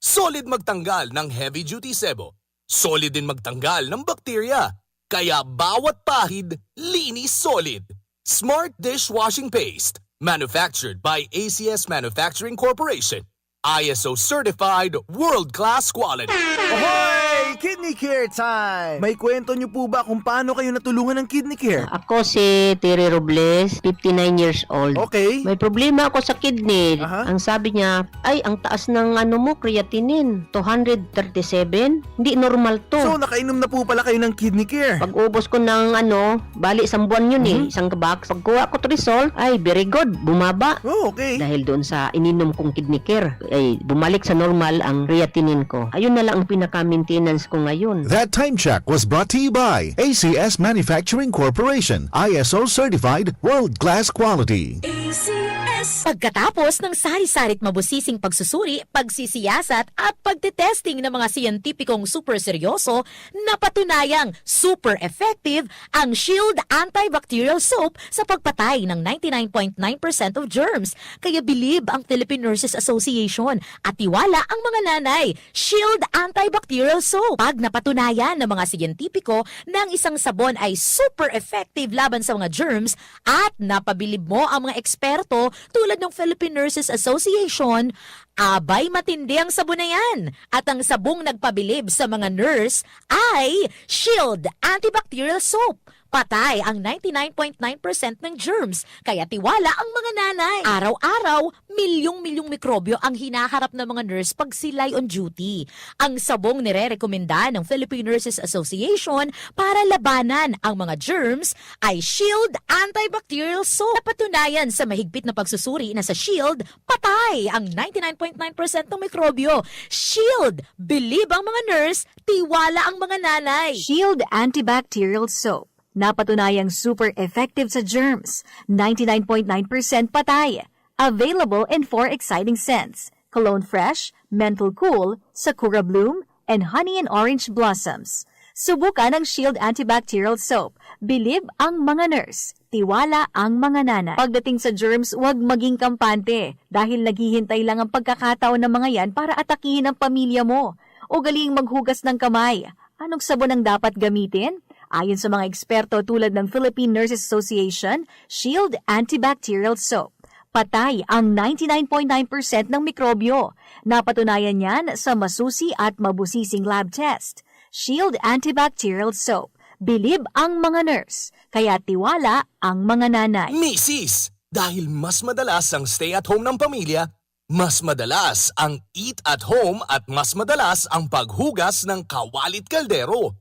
Solid magtanggal ng heavy duty sebo. Solid din magtanggal ng bakterya. Kaya bawat pahid, linis solid. Smart Dishwashing Paste. Manufactured by A C S Manufacturing Corporation. I S O certified, world class quality. Ahoy! Kidney Care time! May kwento nyo po ba kung paano kayo natulungan ng Kidney Care? Ako si Terry Robles, fifty-nine years old. Okay. May problema ako sa kidney. Aha. Ang sabi niya, "Ay, ang taas ng ano mo, creatinine, two hundred thirty-seven. Hindi normal to." So, nakainom na po pala kayo ng Kidney Care. Pag-ubos ko ng ano, bali isang buwan yun eh, Mhm. isang box. Pagkuha ko to result, ay, very good, bumaba. Oh, okay. Dahil doon sa ininom kong Kidney Care, ay bumalik sa normal ang creatinine ko. Ayun na lang ang pinaka-maintenance ko ngayon. That time check was brought to you by A C S Manufacturing Corporation, I S O certified, world class quality. A C S. Pagkatapos ng sari-sari't mabusising pagsusuri, pagsisiyasat at pagtetesting ng mga siyentipikong super seryoso, napatunayang super effective ang Shield Antibacterial Soap sa pagpatay ng ninety-nine point nine percent of germs. Kaya bilib ang Philippine Nurses Association at tiwala ang mga nanay. Shield Antibacterial Soap. Pag napatunayan ng mga siyentipiko na ang isang sabon ay super effective laban sa mga germs at napabilib mo ang mga eksperto tulad ng Philippine Nurses Association, abay, matindi ang sabon na yan. At ang sabong nagpabilib sa mga nurse ay Shield Antibacterial Soap. Patay ang ninety-nine point nine percent ng germs, kaya tiwala ang mga nanay. Araw-araw, milyong-milyong mikrobyo ang hinaharap ng mga nurse pag sila'y on duty. Ang sabong nirerekomenda ng Philippine Nurses Association para labanan ang mga germs ay Shield Antibacterial Soap. Napatunayan sa mahigpit na pagsusuri na sa Shield, patay ang ninety-nine point nine percent ng mikrobyo. Shield! Bilib ang mga nurse, tiwala ang mga nanay. Shield Antibacterial Soap. Napatunayang super effective sa germs, ninety-nine point nine percent patay. Available in four exciting scents: Cologne Fresh, Menthol Cool, Sakura Bloom, and Honey and Orange Blossoms. Subukan ang Shield Antibacterial Soap. Bilib ang mga nurse. Tiwala ang mga nanay. Pagdating sa germs, huwag maging kampante dahil naghihintay lang ang pagkakataon ng mga yan para atakihin ang pamilya mo. Ugaling maghugas ng kamay. Anong sabon ang dapat gamitin? Ayon sa mga eksperto tulad ng Philippine Nurses Association, Shield Antibacterial Soap. Patay ang ninety-nine point nine percent ng mikrobyo. Napatunayan yan sa masusi at mabusising lab test. Shield Antibacterial Soap. Bilib ang mga nurse, kaya tiwala ang mga nanay. Misis, dahil mas madalas ang stay at home ng pamilya, mas madalas ang eat at home at mas madalas ang paghugas ng kawalit kaldero.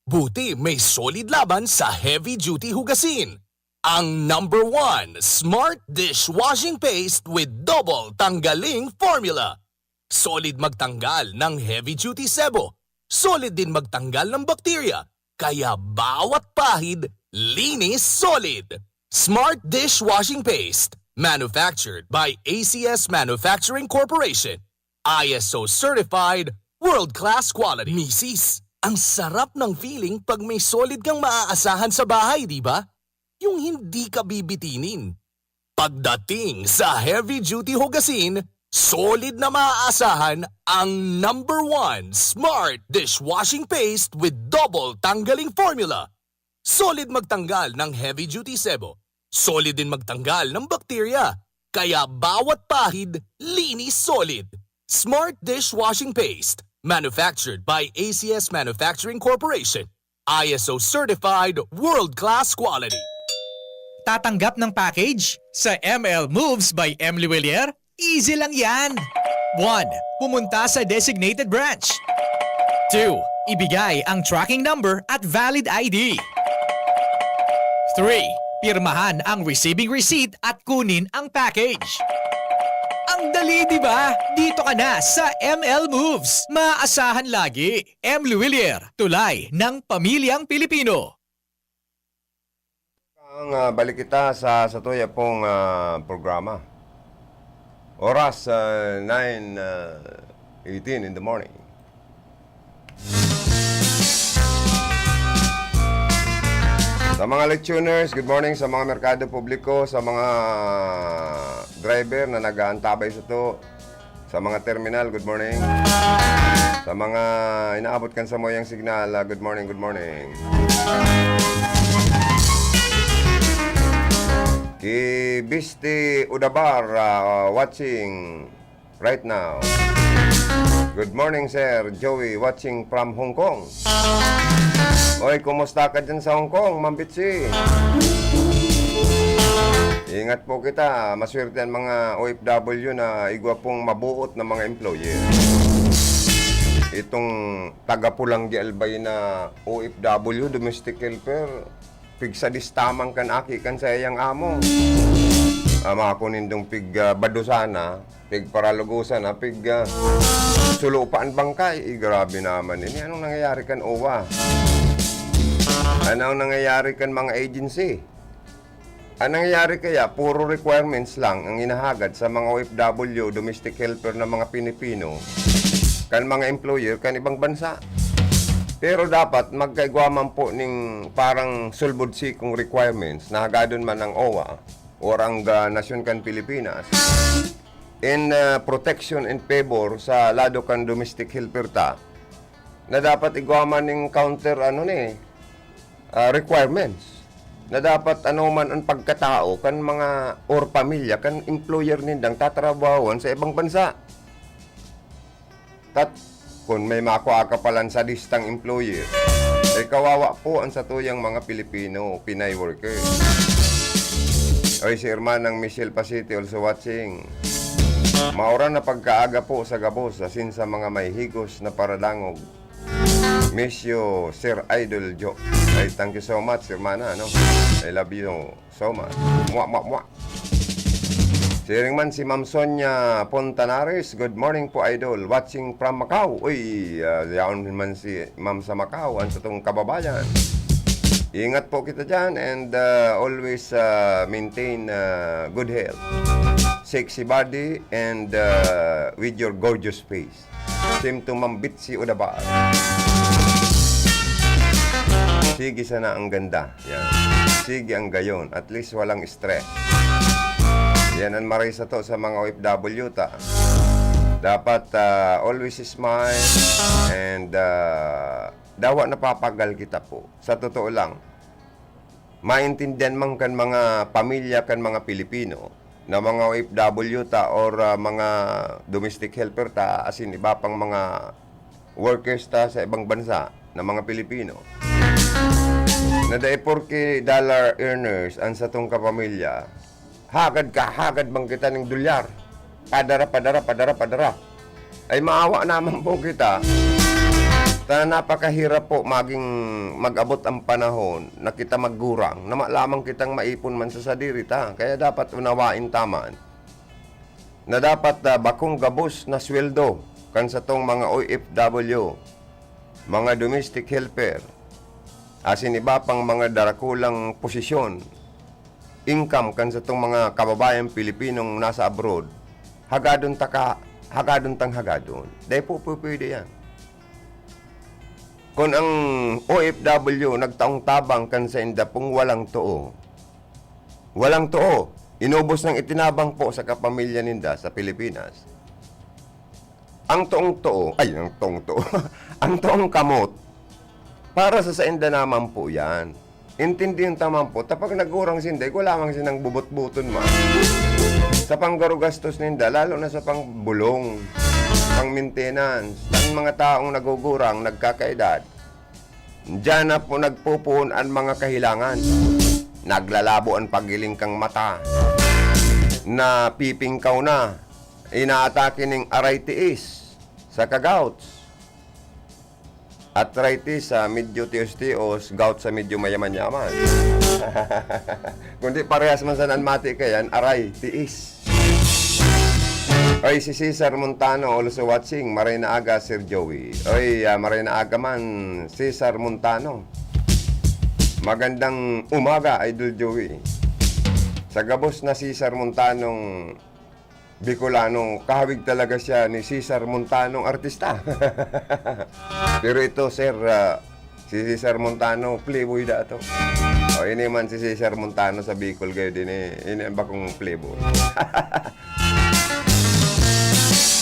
Buti may Solid laban sa heavy duty hugasin. Ang number one, Smart Dishwashing Paste with Double Tanggaling Formula. Solid magtanggal ng heavy duty sebo. Solid din magtanggal ng bakterya. Kaya bawat pahid, linis solid. Smart Dishwashing Paste. Manufactured by A C S Manufacturing Corporation. I S O certified, world class quality. Misis, ang sarap ng feeling pag may solid kang maaasahan sa bahay, di ba? Yung hindi ka bibitinin. Pagdating sa heavy duty hugasin, solid na maaasahan ang number one Smart Dishwashing Paste with Double Tanggaling Formula. Solid magtanggal ng heavy duty sebo. Solid din magtanggal ng bakterya. Kaya bawat pahid, linis solid. Smart Dishwashing Paste. Manufactured by A C S Manufacturing Corporation. I S O certified, world class quality. Tatanggap ng package sa M L Moves by Emily Willier? Easy lang yan! One, pumunta sa designated branch. Two, ibigay ang tracking number at valid I D. Three, pirmahan ang receiving receipt at kunin ang package. Ang dali, di ba? Dito ka na sa M L Moves. Maaasahan lagi. Emily Willier, tulay ng pamilyang Pilipino. Ang, ah, balik kita sa, sa tuya pong, ah, programa. Oras, ah, nine, ah, eighteen in the morning. Sa mga late tuners, good morning. Sa mga merkado publiko, sa mga driver na nag-aantabay sa to, sa mga terminal, good morning. Sa mga inaabot kan samuyang signal, ah, good morning, good morning. Ki Bisti Udabar, ah, watching right now. Good morning, Sir Joey, watching from Hong Kong. Oy, kumusta ka dyan sa Hong Kong, Ma'am Bitsy? Ingat po kita. Maswerte ang mga O F W na igwa pong mabuot na mga employer. Itong taga-Pulanggi Albay na O F W, domestic helper, pigsadis tamang kan aki kan saiyang amo. Ama ko nindong pig, ah, badusan na, pig paralugusan na, pig, ah, sulupa an bangkay. Eh, grabe naman ini. Anong nangyayari kan O W A? Anong nangyayari kan mga agency? Ang nangyayari kaya, puro requirements lang ang inahagad sa mga O F W, domestic helper na mga Pilipino, kan mga employer, kan ibang bansa. Pero dapat magkaigwa man po ning parang sulbudsikong requirements na hagadon man ang O W A or ang, ah, nasyon kan Pilipinas in, ah, protection and favor sa lado kan domestic helper ta, na dapat igwa man ning counter, ano ni, ah, requirements, na dapat ano man ang pagkatao kan mga or pamilya kan employer nindang tatrabahoan sa ibang bansa. Tat, kun may makua ka palan sadistang employer, eh, kawawa po ang satuyang mga Pilipino, Pinay workers. Oy, si Hermanang Michelle Pasiti also watching. Mauran na pagkaaga po sa gabos, asin sa mga may higos na paradangog. Miss you, Sir Idol Joe. Ay, thank you so much, Hermana, ano? I love you so much. Mwa, mwa, mwa. Siring man si Ma'am Sonia Pontanares, "Good morning po, Idol. Watching from Macau." Uy, ah, yaon man si Ma'am sa Macau, ang satong kababayan. Ingat po kita dyan and, ah, always, ah, maintain, ah, good health, sexy body, and, ah, with your gorgeous face. Same to Ma'am Bitsy Udabar. Sige sana ang ganda. Yan. Sige ang gayon. At least walang stress. Yan ang maray sato sa mga O F W ta. Dapat, ah, always smile and, ah, dawa napapagal kita po. Sa totoo lang, maintindihan man kan mga pamilya kan mga Pilipino na mga O F W ta or, ah, mga domestic helper ta, asin iba pang mga workers ta sa ibang bansa na mga Pilipino, na dai porke dollar earners an satong kapamilya, hagad ka, hagad man kita ning dolyar. Padara, padara, padara, padara. Ay, maawa naman po kita. Ta napakahirap po maging mag-abot ang panahon na kita maggurang, na ma-, lamang kitang maipon man sa sadiri ta. Kaya dapat unawain ta man na dapat, ah, bakong gabos na sweldo kan satong mga O F W, mga domestic helper, asin iba pang mga darakulang posisyon, income kan satong mga kababayan Pilipinong nasa abroad, hagadon ta ka, hagadon tang hagadon. Dai po pupwede yan. Kun ang O F W nagtaong tabang kan sainda pong walang too, walang too, inubos nang itinabang po sa kapamilya ninda sa Pilipinas. Ang toong too, ay, ang toong too, ang toong kamot, para sa sainda naman po yan. Intindihon ta man po, ta pag nagurang sinda, igwa lamang sinang bubot-buton man. Sa panggarugastos ninda, lalo na sa pangbulong, pang-maintenance, ang mga taong nagugurang, nagkakaedad, diyan na po nagpupuon an mga kahilangan. Naglalabo an pagiling kang mata. Napipingkaw na. Inaatake ning aray tiis, saka gouts. Arthritis sa medyo tios-tios, gout sa medyo mayaman-yaman. Kundi parehas man sana an mati kaiyan, aray, tiis. Oy, si Cesar Montano, also watching. Maray na aga, Sir Joey. Oy, ah, maray na aga man, Cesar Montano. Magandang umaga, Idol Joey. Sa gabos na Cesar Montanong Bicolano, kahawig talaga siya ni Cesar Montanong artista. Pero ito, sir, ah, si Cesar Montano, playboy da to. O, ini man si Cesar Montano sa Bicol kayo din eh. Ini ang bakong playboy.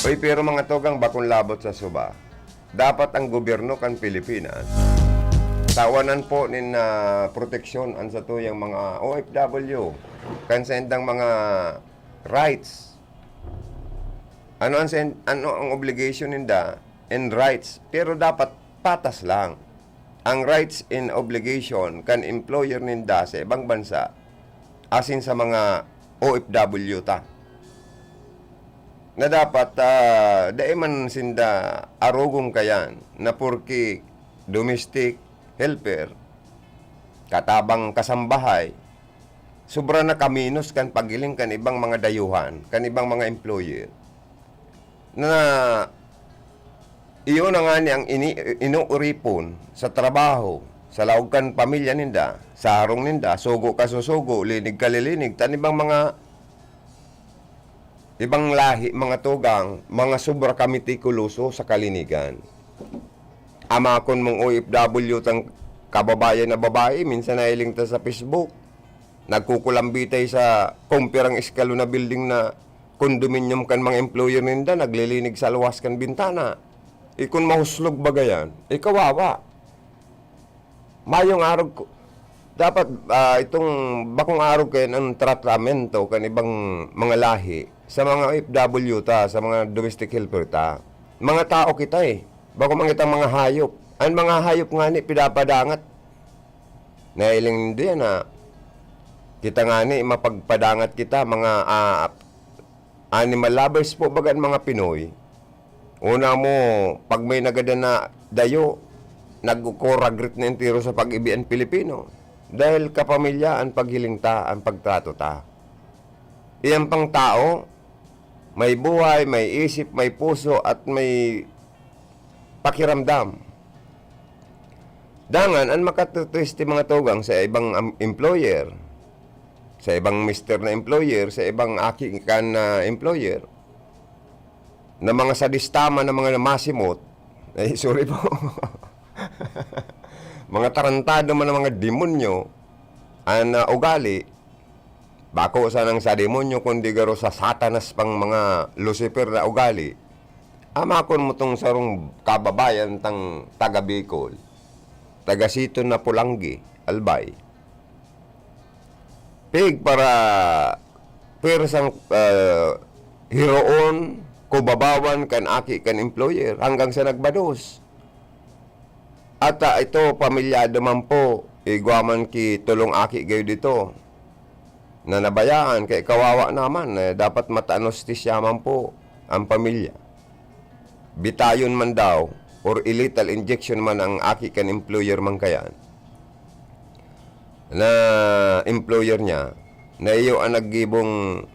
Uy, pero mga tugang, bakong labot sa suba. Dapat ang gobyerno kan Pilipinas, tawanan po nin, ah, proteksyon an satuyang mga O F W, kan saindang mga rights. Ano ang sen-, ano ang obligation ninda and rights? Pero dapat patas lang ang rights and obligation kan employer ninda sa ibang bansa asin sa mga O F W ta. Na dapat, ah, dai man sinda arogong kayan na porke domestic helper, katabang kasambahay, sobra na kaminos kan pagiling kan ibang mga dayuhan, kan ibang mga employer, na iyo na ngani ang ini-, inuuripon sa trabaho, sa laog kan pamilya ninda, sa harong ninda, sugo ka susugo, linig ka lilinig, ta an ibang mga, ibang lahi, mga tugang, mga sobra ka metikuloso sa kalinigan. Amakon mong O F W tang kababayan na babae, minsan nahiling ta sa Facebook, nagkukulambitay sa kumpirang eskalo na building na condominium kan mga employer ninda, naglilinig sa luwas kan bintana. Eh, kun mahuslog baga yan, eh, kawawa. Mayong arog ko, dapat, ah, itong bakong arog kayo ang tratamento kan ibang mga lahi sa mga O F W ta, sa mga domestic helper ta. Mga tao kita eh. Bako man kitang mga hayop. Ang mga hayop nga ni, pinapadangat. Nahiling din na kita nga ni, mapagpadangat kita, mga, ah, animal lovers po baga ang mga Pinoy. Una mo, pag may nagadan na dayo, nagkukuragrit na entero sa pag-ibi an Pilipino. Dahil kapamilya an paghiling ta, an pagtrato ta. Iyan pang tao, may buhay, may isip, may puso, at may pakiramdam. Dangan, an makatutriste mga tugang sa ibang am-, employer, sa ibang mister na employer, sa ibang aki kan na employer, na mga sadista man na mga masimot, ay, sorry po, mga tarantado man na mga demonyo, an, ah, ugali, bako sanang sa demonyo, kundi garo sa Satanas pang mga Lucifer na ugali, amakon mo tong sarong kababayan tang taga Bicol, taga Siton na Pulanggi, Albay. Pig para pwersang, ah, hiroon, kubabawan kan aki kan employer hanggang sa nagbados. At, ah, ito, pamilyado man po, igwa man ki tolong aki gayo dito na nabayaan, kay kawawa naman, eh, dapat matanostisya man po ang pamilya. Bitayon man daw or i-lethal injection man ang aki kan employer man kayan, na employer niya, na iyo ang naggibong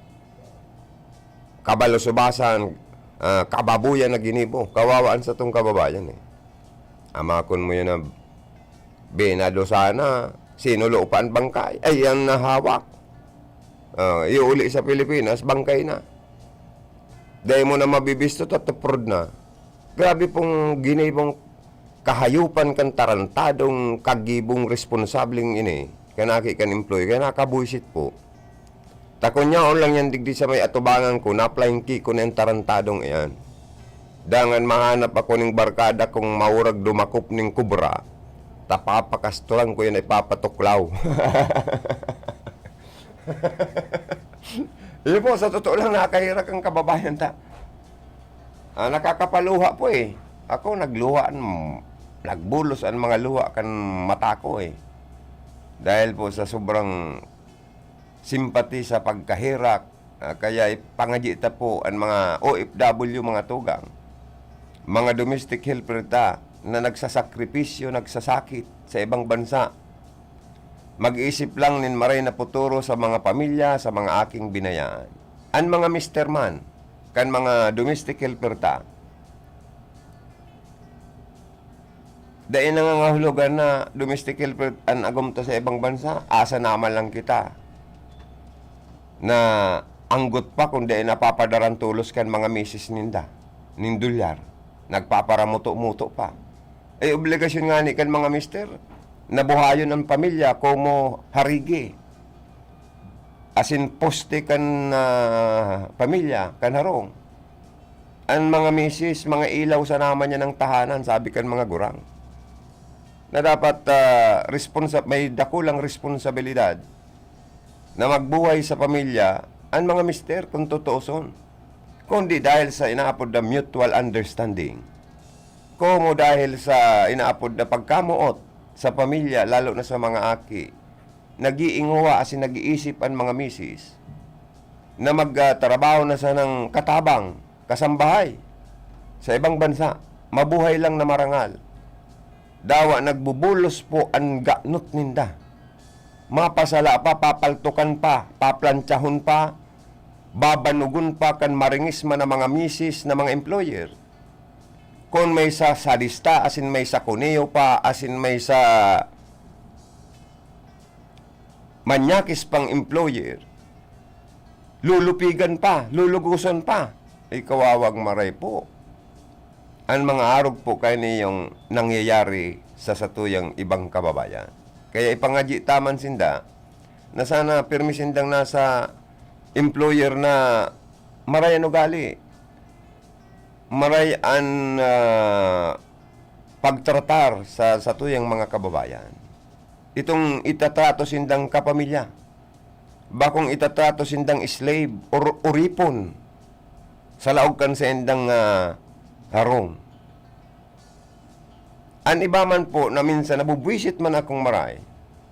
kabalusubasan, ah, kababuyan na ginibo. Kawawa an satong kababayan, eh. Amakon mo yun na binado sana, sinulo pa an bangkay. Ay, yan nahawak. Ah, iuuli sa Pilipinas, bangkay na. Dai mo na mabibisto, tatuprod na. Grabe pong ginibong kahayupan kan tarantadong kagibong responsableng ini, kan aki kan employee, kaya nakabwisit po. Ta kun yaon lang yan digdi sa may atubangan ko, naplahingki ko na yung tarantadong iyan. Dangan mahanap ako ning barkada kung maurag dumakop ning kubra, ta papakastulan ko yan, ipapatuklaw. Yun po, sa totoo lang, nakahirak ang kababayan ta. Ah, nakakapaluha po eh. Ako, nagluha, an-, nagbulos ang mga luha kan mata ko eh. Dahil po sa sobrang simpati sa pagkaherak, ah, kaya ipangadyi ta po ang mga O F W, mga tugang, mga domestic helper ta na nagsasakripisyo, nagsasakit sa ibang bansa. Mag-isip lang nin maray na futuro sa mga pamilya, sa mga aking binayaan. An mga mister man, kan mga domestic helper ta, dai nangangahulugan na domestic helper an agom ta sa ibang bansa, asa naman lang kita na anggot pa kun dai napapadaran tolos kan mga misis ninda, nin dolyar, nagpaparamuto-muto pa. Ay, obligasyon ngani kan mga mister na buhayon an pamilya komo harigi asin poste kan, ah, pamilya, kan harong. An mga misis, mga ilaw sana man yan ng tahanan, sabi kan mga gurang. Na dapat, ah, responsa-, may dakulang responsabilidad na magbuhay sa pamilya an mga mister, kung tutuoson. Kundi dahil sa inaapod na mutual understanding. Komo dahil sa inaapod na pagkamoot sa pamilya, lalo na sa mga aki, nag-iinguha asin nag-iisip an mga misis na magtrabaho na sanang katabang, kasambahay sa ibang bansa, mabuhay lang na marangal. Dawa nagbubulos po an ganot ninda. Mapasala pa, papaltukan pa, paplantsahon pa, babanugon pa kan maringis man na mga misis na mga employer. Kun may sa sadista, asin may sa kuneo pa, asin may sa manyakis pang employer, lulupigan pa, luluguson pa. Ikawawang maray po. An mga arog po kaini yung nangyayari sa satuyang ibang kababayan. Kaya ipangadyi ta man sinda na sana pirmi sindang nasa employer na maray an ugali, maray an, ah, pagtratar sa satuyang mga kababayan. Itong itatrato sindang kapamilya, bakong itatrato sindang slave or uripon sa laog kan saindang, ah, harong. An iba man po na minsan nabubwisit man akong maray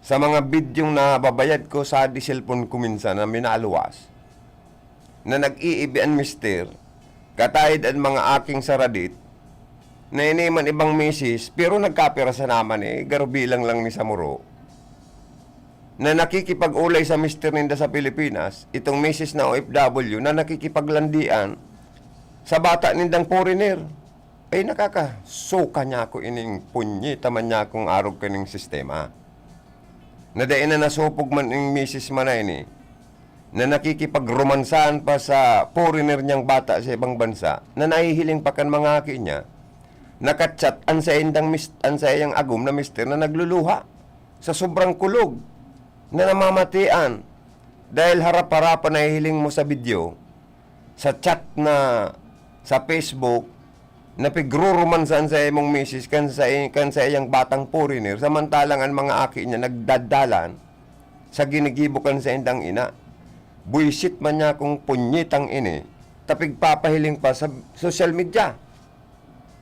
sa mga bidyong nababayad ko sa di cellphone ko minsan na minaluwas, na nag-iibi an mister, kataid an mga aking saradit, na ini man ibang misis, pero nagkapira sa naman eh, garo bilang lang ni Samuro, na nakikipag-ulay sa mister ninda sa Pilipinas, itong misis na O F W na nakikipaglandian sa bata nindang foreigner. Ay, nakakasuka niya ako ining punyeta man niya akong arog kaning sistema. Na dai na nasupog man ning misis man na ini, na nakikipagromansahan pa sa foreigner niyang bata sa ibang bansa, na nahihiling pa kan mga aki niya, nakachat an saindang mis-, an saiyang agom na mister na nagluluha sa sobrang kulog na namamatian dahil harap-harapan nahihiling mo sa video, sa chat na sa Facebook, na pigrurumansahan sa imong misis kan sa, kan sa iyang batang foreigner, samantalang an mga aki niya nagdadalan sa ginigibo kan saindang ina. Buisit man niya kung punyetang ini, tapig papahiling pa sa social media.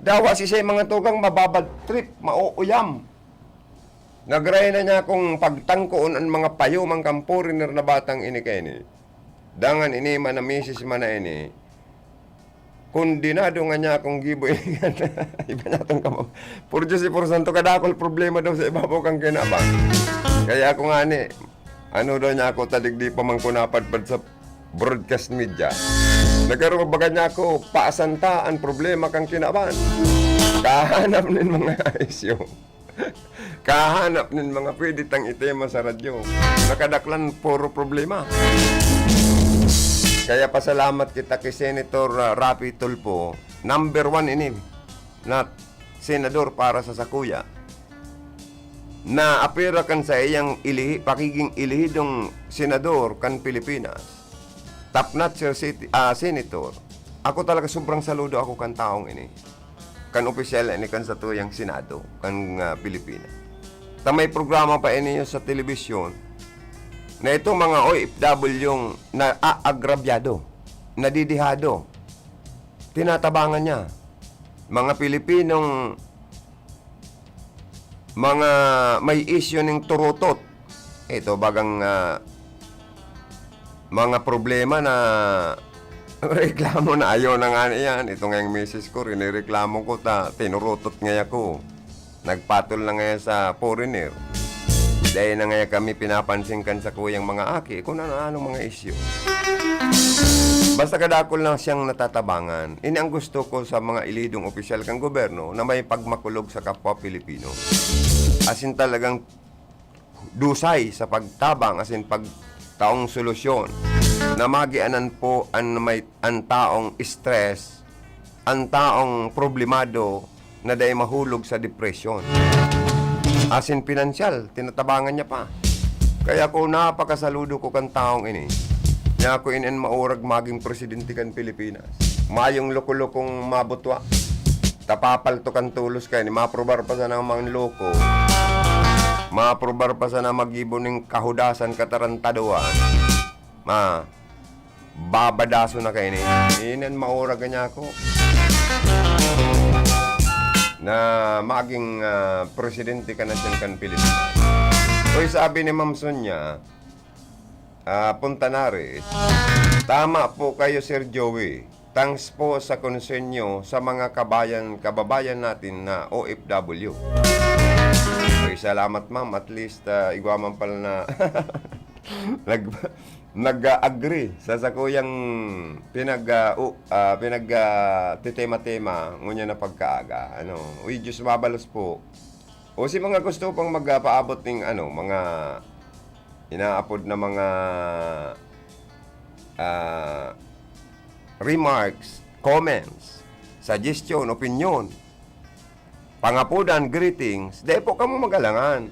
Dawa si sa mga tugang mababad trip, mauuyam. Nagray na niya kung pagtangkoon an mga payuman kan foreigner na batang ini kaini. Dangan ini man na misis man na ini, kondenado nga niya akong gibo ini. Iba niya itong kamam-, por Diyos, por santo, kadakol problema daw sa ibabaw kang kinaban. Kaya ako nga ni, ano daw niya ako, tadig di pa man ko napadpad sa broadcast media. Nagkaroon baga niya ako, paasanta ang problema kang kinaban. Kahanap nin mga isyu. Kahanap nin mga pwede tang itema sa radyo. Nakadaklan, puro problema. Kaya pasalamat kita kay Senator, ah, Raffy Tulfo. Number one ini na senador para sa sakuya. Na apira kan sa iyang ilihi-, pakiging ilihidong senador kan Pilipinas. Top notcher city, ah, senator. Ako talaga, sobrang saludo ako kan taong ini. Kan opisyal na ini kan satuyang Senado, kan, ah, Pilipinas. Ta may programa pa ini sa telebisyon na itong mga O F W yung naaagrabyado, nadidihado, tinatabangan niya. Mga Pilipinong mga may isyu ning turutot. Ito bagang, ah, mga problema na reklamo na ayaw na nga niyan. Ito nga yung misis ko, rinireklamo ko ta, tinurutot nga ako. Nagpatol na nga sa foreigner. Dahil na nga kami pinapansin kan sa kuyang mga aki kung ano-anong mga isyu. Basta kadakol lang siyang natatabangan. Ini ang gusto ko sa mga ilidong opisyal kan gobyerno na may pagmakulog sa kapwa Pilipino. Asin talagang dusay sa pagtabang asin pagtaong solusyon na magianan po an may, an taong stress, an taong problemado na dai mahulog sa depresyon. Asin pinansyal, tinatabangan niya pa. Kaya ako, napakasaludo ko kan taong ini. Niya ako in, in maurag maging presidente kan Pilipinas. Mayong loko-lokong mabutwa. Tapapalto kan tolos kaini, maprobar pa sana ang mga loko. Maprobar pa sana magibo ning kahudasan, katarantaduhan. Ma, babadaso na kaini. Inan maurag niya ako na maging, ah, presidente ka na siyan kan Pilipinas. Uy, sabi ni Ma'am Sonia, ah, Puntanares, "Tama po kayo, Sir Joey. Thanks po sa concern nyo sa mga kabayan, kababayan natin na O F W." Ay, salamat, ma'am. At least, ah, igwa man pala na nag-, nag-agree sa sakuyang pinag-, ah, u-, ah, pinag-, ah, titema-tema, ngunyan na pagkaaga. Ano, uy, Diyos mabalos po. O si mga gusto pang magpaabot ning, ano, mga inaapod na mga, ah, remarks, comments, suggestion, opinyon, pangapodan, greetings, dai po kamo mag-alangan.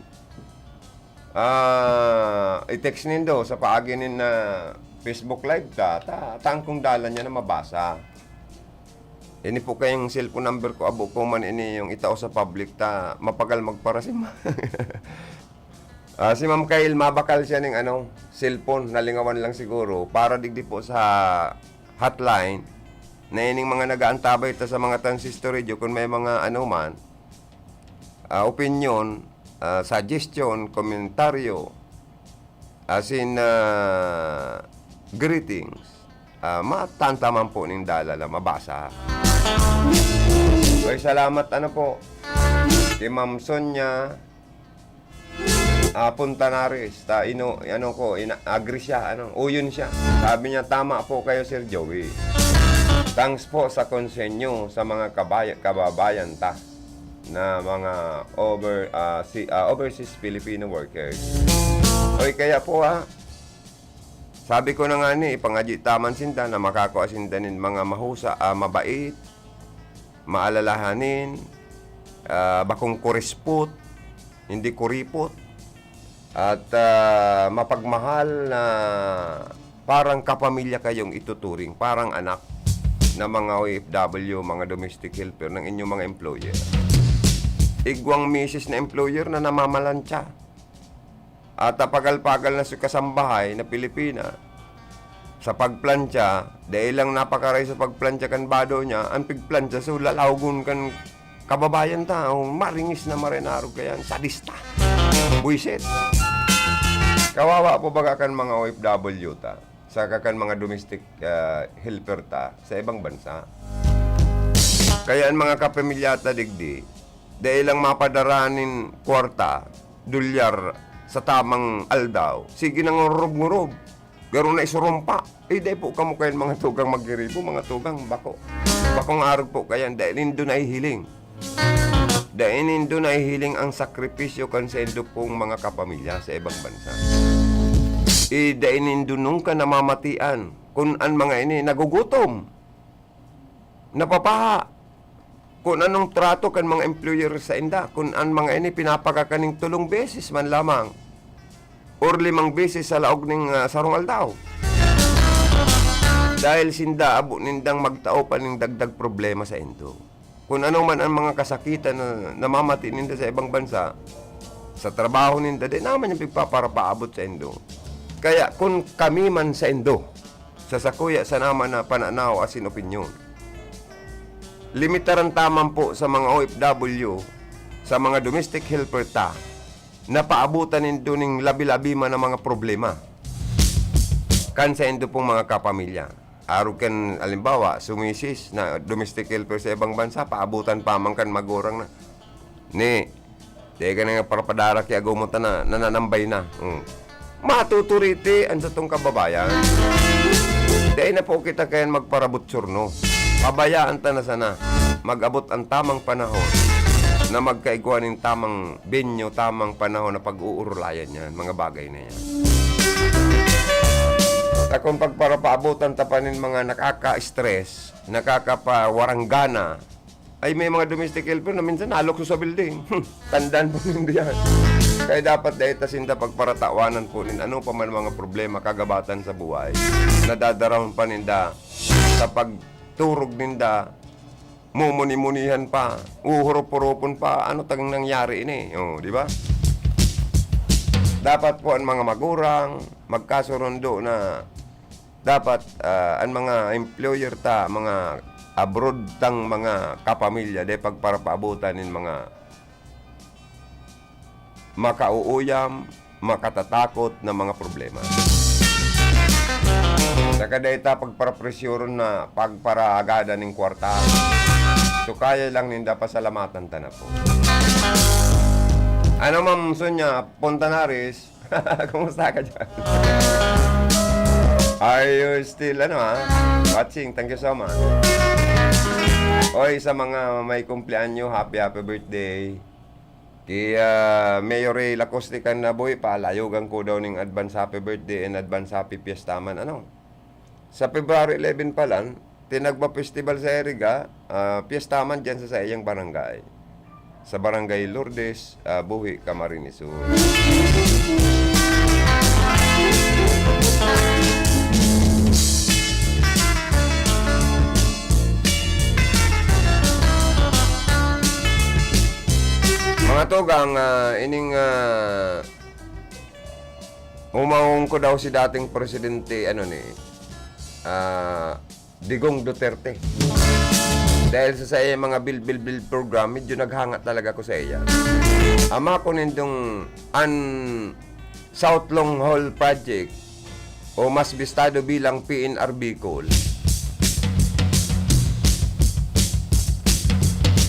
Ah, i-text nindo sa paagi nin, ah, Facebook Live ta, ta, tangkong dalan niya na mabasa. Ini po kayong cellphone number ko, abo ko man ini yung itao sa public ta, mapagal magparasim. Ah, si Ma'am Kyle, mabakal siya ning ano, cellphone, nalingawan lang siguro, para digdi po sa hotline, na ining mga nag-aantabay ta sa mga transistor radio, kung may mga ano man, ah, opinyon, ah, suggestion, komentaryo, as in, ah, greetings, ah, matantaman po ning dalan na mabasa. Okay, salamat, ano po, kay Ma'am Sonia, ah, Puntanares, ta ino-, ano ko, ina-, agree siya, ano, uyon siya. Sabi niya, "Tama po kayo, Sir Joey. Thanks po sa konsenyo sa mga kabaya-, kababayan ta na mga over-, ah, si, ah, overseas Filipino workers." Oy, kaya po, ah, sabi ko na nga ni, ipangadyi ta man sinda na makakua sinda nin mga mahusa, ah, mabait, maalalahanin, ah, bakong kurispot, hindi kuripot, at, ah, mapagmahal na parang kapamilya kayong ituturing, parang anak na mga O F W, mga domestic helper ng inyong mga employer. Igwang misis na employer na namamalantsa. At pagal-pagal na si kasambahay na Pilipina, sa pagplantsa, dai lang napakaray sa pagplantsa kan bado niya, ang pigplantsa so lalawgon kan kababayan ta, o maringis na marinarog kayan, sadista. Buisit. Kawawa po baga kan mga O F W ta, saka kan mga domestic, ah, helper ta sa ibang bansa. Kaya ang mga kapamilya ta digdi, dai lang mapadara nin kwarta, dolyar, sa tamang aldaw, sige na ngurub-ngurub. Garo na isurumpa. Eh, dai po kamo kayan mga tugang magiribo, mga tugang, bako. Bakong arog po kayan, dai nindo nahihiling. Dai nindo nahihiling ang sakripisyo kan saindo pong mga kapamilya sa ibang bansa. Eh, dai nindo nungka namamatian kun an mga ini nagugutom, napapaha, kun anong trato kan mga employer sainda, kun an mga ini pinapakakaning tolong beses man lamang or limang beses sa laog ning, ah, sarong aldaw. Dahil sinda, abo nindang magtao pa ning dagdag problema saindo. Kun ano man ang mga kasakitan na namamati ninda sa ibang bansa, sa trabaho ninda, di naman yung pigpaparapaabot saindo. Kaya kun kami man saindo, sa sakuya sana man na pananaw asin opinyon, limitaran ta man po sa mga O F W, sa mga domestic helper ta, na paabutan nindo ning labi-labi man ang mga problema kan saindo pong mga kapamilya. Arog kan, halimbawa, sumisis na domestic helper sa ibang bansa, paabutan pa man kan magurang na, "Ni, dai ka na nga parapadara ki agom mo ta na nananambay na." Hmm. Matuturiti an satong kababayan. Dai na po kita kayan magparabot surno. Pabayaan ta na sana. Mag-abot ang tamang panahon na magkaigwa nin tamang binyo, tamang panahon na pag-uurulayan yan, mga bagay na yan. Takong pagparapaabutan ta pa nin mga nakaka-stress, nakakapawaranggana, ay may mga domestic helper na minsan nalukso sa building. Tandaan po nindo yan. Kaya dapat dai ta sinda pagparatawanan po nin ano pa man mga problema kagabatan sa buhay. Nadadarahon pa ninda sa pagturog ninda, mumuni-munihan pa, uhurop-huropon pa, ano tang nangyari ini? Oh, di ba? Dapat po ang mga magurang magkasurundo na dapat, ah, ang mga employer ta, mga abroad tang mga kapamilya, dai pagparapaabutan nin mga makauuyam, makatatakot na mga problema. Saka dai ta pagparapresyoron na pagparaagadan nin kwarta. So, kaya lang ninda pasalamatan ta na po. Ano, Ma'am Sonia Fontanares? Kumusta ka dyan? Are you still, ano, ah, watching? Thank you so much. Oy, sa mga may kumpleanyo, happy, happy birthday. Ki, ah, Mayor Ray Lacoste kan nabuhi pa, layogan ko daw ning advance happy birthday and advance happy fiesta man, ano. Sa February eleven pa lang, tinagba festival sa Iriga, ah, fiesta man diyan sa saiyang barangay. Sa Barangay Lourdes, ah, Buhi, Camarines Sur. Mga tugang, ah, ining, ah, umawong ko daw si dating presidente, ano ni, ah, Digong Duterte. Dahil sa, sa iya mga build, build, build program, medyo naghanga talaga ko sa iya. Ama ko nindong an South Long Haul Project o mas bistado bilang P N R Bicol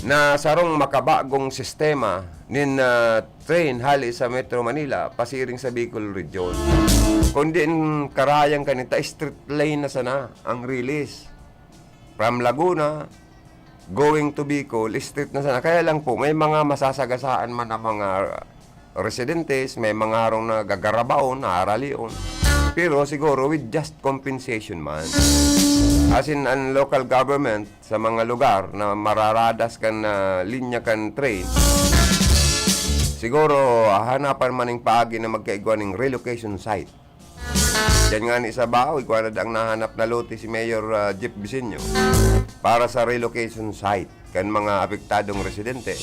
na sarong makabagong sistema nin, ah, train hali sa Metro Manila pasiring sa Bicol Region. Kundi ang karayang kanita, straight line na sana ang release from Laguna going to Bicol, straight na sana. Kaya lang po, may mga masasagasaan man ang mga residentes, may mga harong na gagarabaon, naaralion. Pero siguro with just compensation man. As in, ang local government sa mga lugar na mararadas kan, ah, linya kan train, siguro, ah, hanapan man ning paagi na magkaigwa ning relocation site. Diyan nga ni sa Bao, igwa na ang nahanap na lote si Mayor, ah, Jeff Bisinio para sa relocation site kan mga apektadong residente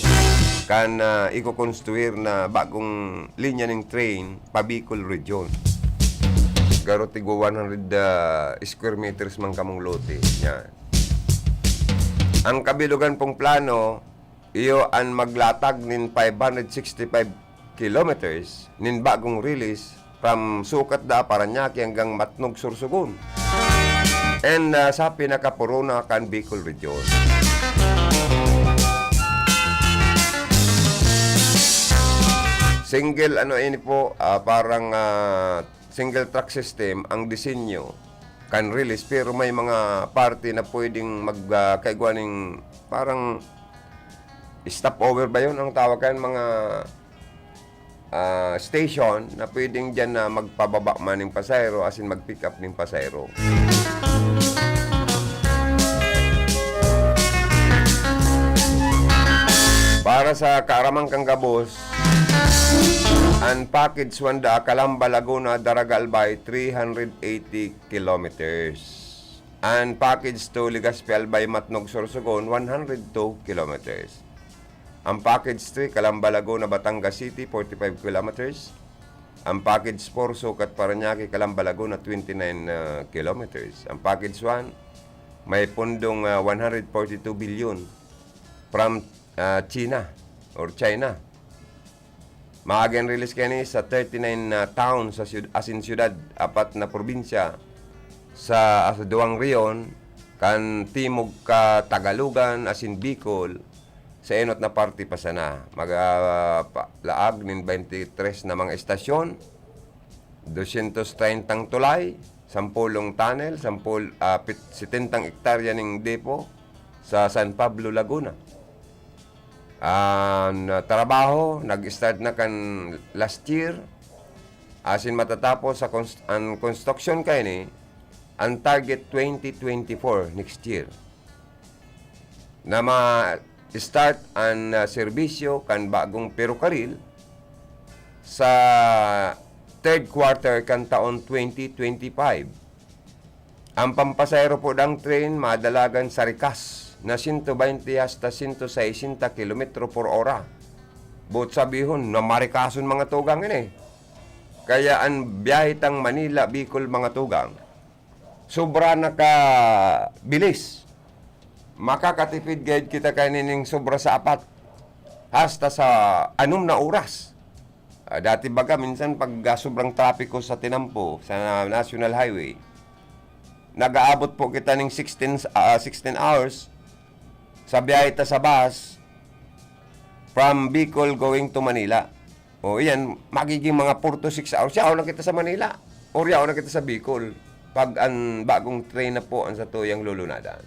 kan, ah, ikokonstruir na bagong linya ning train pa Bicol Region. Garo tigwa one hundred, ah, square meters man kamong lote. Yan. Ang kabilugan pong plano, iyo an maglatag nin five hundred sixty-five kilometers nin bagong release from Sukat da Parañaque hanggang Matnog, Sorsogon. And, ah, sa pinakapuruna kan Bicol Region. Single, ano ini po, ah, parang, ah, single track system ang disenyo kan release, pero may mga parte na pwedeng mag, ah, kaigwa ning parang stopover ba yun ang tawag kan mga, ah, station na pwedeng diyan na magpababa man ning pasahero, as in mag-pick up ning pasahero. Para sa kaaraman kan gabos, an package one da Calamba, Laguna, Daraga, Albay, three hundred eighty kilometers. An package two Legazpi, Albay, Matnog, Sorsogon, one hundred two kilometers. Ang package three Calamba, Laguna, Batangas City, forty-five kilometers. Ang package four Sukat, Parañaque, Calamba, Laguna, twenty-nine, ah, kilometers. Ang package one may pundong, ah, one hundred forty-two bilyon from, ah, China or China. Maagi an release kaini sa thirty-nine na town sa syud-, asin syudad, apat na probinsya sa, sa duwang rehiyon kan Timog Katagalugan asin Bicol, sa enot na parte pa sana. Mag, ah, pa, laag nin twenty-three na mga estasyon, dosyentos treintang tulay, sampolong tunnel, sampol, ah, pit-, setentang ektarya ning depo sa San Pablo, Laguna. An, ah, trabaho nag-start na kan last year, asin matatapos sa const-, an konstruksyon kaini, an target twenty twenty-four, next year, na ma-start an, ah, serbisyo kan bagong perokaril sa third quarter kan taon twenty twenty-five. Ang pampasahero po dang train madalagan sa rikas na sento baynte hasta sento saysenta kilometro por ora. Boot sabihon na marikason mga tugang ini. Kaya an biyahe tang Manila, Bicol, mga tugang, sobra na ka bilis. Makakatipid gayud kita kaini nin sobra sa apat hasta sa anom na oras. Ah, dati baga, minsan pag, ah, sobrang trapiko sa tinampo sa National Highway, nag-aabot po kita ning sixteen, ah, sixteen hours sa biyahe ta sa bus from Bicol going to Manila. O, iyan, magiging mga four to six hours. Yaon na kita sa Manila. Or yaon na kita sa Bicol. Pag ang bagong train na po ang satuyang lulunadan.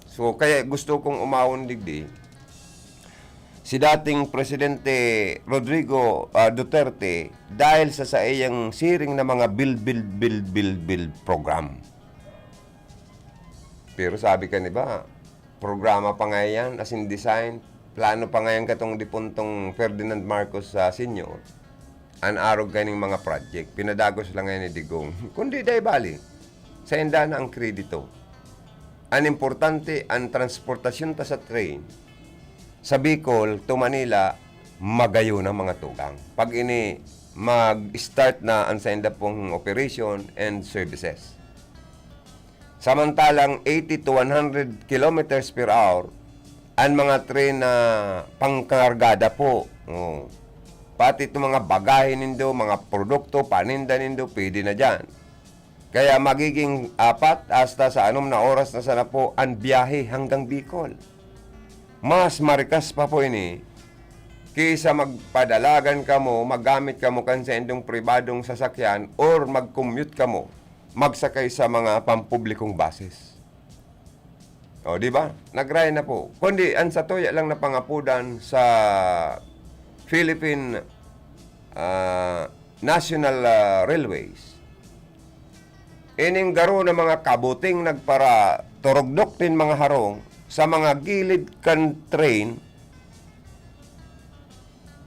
So, kaya gusto kong umawon digdi. si dating Presidente Rodrigo, ah, Duterte dahil sa saiyang siring na mga build, build, build, build, build program. Pero sabi kan iba, programa pa nga yan, as in design, plano pa nga yan katong dipuntong Ferdinand Marcos, ah, Senior, an arog kaning mga project. Pinadagos lang yan ni Digong. Kundi dai bali, sainda na ang kredito. An importante, an transportasyon ta sa train, sa Bicol to Manila, magayon na, mga tugang. Pag ini mag-start na an sainda pong operation and services. Samantalang eighty to one hundred kilometers per hour an mga train na pangkargada po. Oh. Pati itong mga bagahe nindo, mga produkto, paninda nindo, pwede na dyan. Kaya magiging apat hasta sa anom na oras na sana po an biyahe hanggang Bicol. Mas marikas pa po ini kaysa magpadalagan kamo, maggamit kamo kan saindong pribadong sasakyan or mag-commute kamo, magsakay sa mga pampublikong buses. O, di ba? Nagray na po. Kundi, ang satuya lang na pangapudan sa Philippine, ah, National, ah, Railways, ining garo na mga kabuting nagparaturugdok nin mga harong sa mga gilid kan train,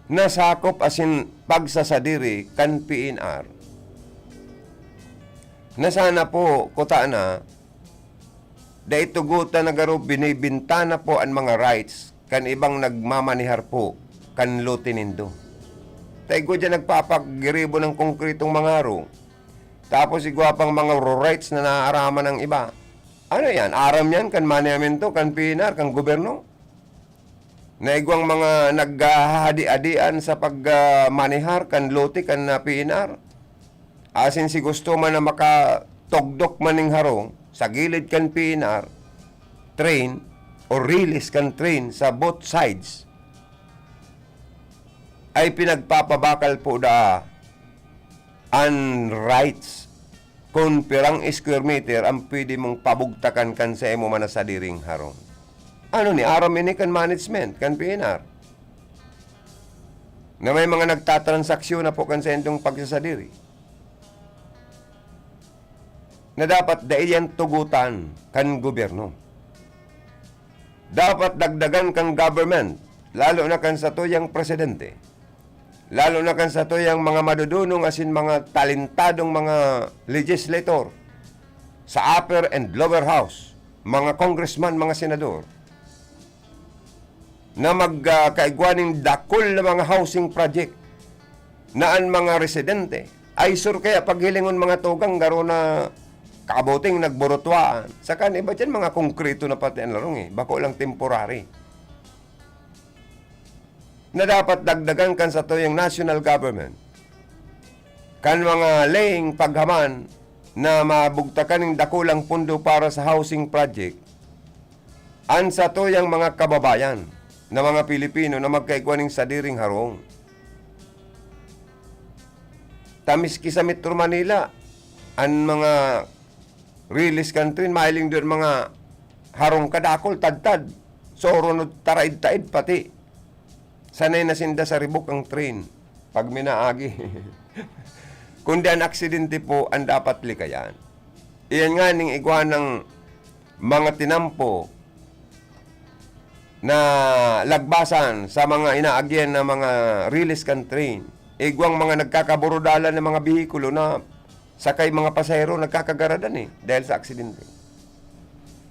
nasakop asin pagsasadiri kan P N R, na sana po, kuta na, dai tugotan na garo binibintana po an mga rights kan ibang nagmamanihar po kan lote nindo. Ta igwa diyan nagpapagiribo ng konkretong mga harong, tapos igwa pang mga rights na naaaraman ng iba. Ano yan? Aram yan kan manihamiento, kan P N R, kan gobyerno? Na igwang mga naghahadi-adian sa pag, ah, manihar kan lote kan, ah, P N R. Asin si gusto man na makatugdok man ning harong sa gilid kan P N R train o release kan train sa both sides, ay pinagpapabakal po daa an rights kun pirang square meter ang pwede mong pabugtakan kan sa imo man na sadiring harong. Ano ni, aram ini kan management, kan P N R, na may mga nagtatransaksyon na po kan saindong pagsasadiri, na dapat dai yan tugutan kan gobyerno. Dapat dagdagan kan government, lalo na kan satuyang presidente, lalo na kan satuyang mga madudunong asin mga talentadong mga legislator sa upper and lower house, mga congressman, mga senador, na mag, ah, kaigwa nin dakul na mga housing project na an mga residente ay sure kaya paghilingon, mga tugang, garo na kabuting nagburutwaan. Saka an iba diyan, mga konkreto na pati an larong eh. Bako lang temporary. Na dapat dagdagan kan satuyang national government kan mga laying paghaman na mabugtakan nin dakulang pondo para sa housing project an satuyang mga kababayan na mga Pilipino na magkaigwa nin sadiring harong. Ta miski sa Metro Manila, an mga release kan train, mahiling duon mga harong kadakul, tadtad. Soro no taraid-taid pati. Sanay na sinda sa ribok ang train pag minaagi. Kundi an aksidente po ang dapat likayan. Iyan nga ning igwa ng mga tinampo na lagbasan sa mga inaagihan na mga release kan train. Igwang mga nagkakaburudalan na mga behikulo na sakay mga pasahero nagkakagaradan eh, dahil sa aksidente.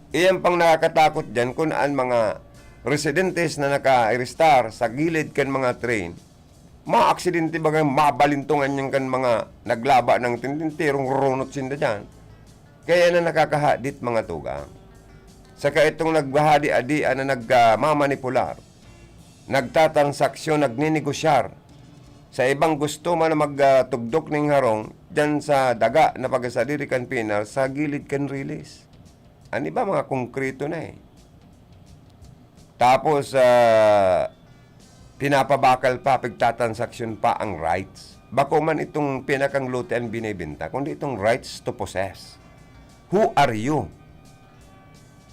Iyan pang nakakatakot diyan kun an mga residentes na naka-arestar sa gilid kan mga train, maaksidente baga, mabalintongan yan kan mga naglaba ng tindinterong rurunot sinda diyan. Kaya na nakakahadit, mga tugang. Saka itong naghahadi-adian na nagmamanipular, nagtatransaksyon, nagninigosyar sa ibang gusto man na magtugdok ning harong diyan sa daga na pagkasadiri kan P N R sa gilid kan release. An iba, mga konkreto na eh. Tapos, ah, pinapabakal pa, pigtatransaksyon pa ang rights. Bako man itong pinakang lote an binibenta, kundi itong rights to possess. Who are you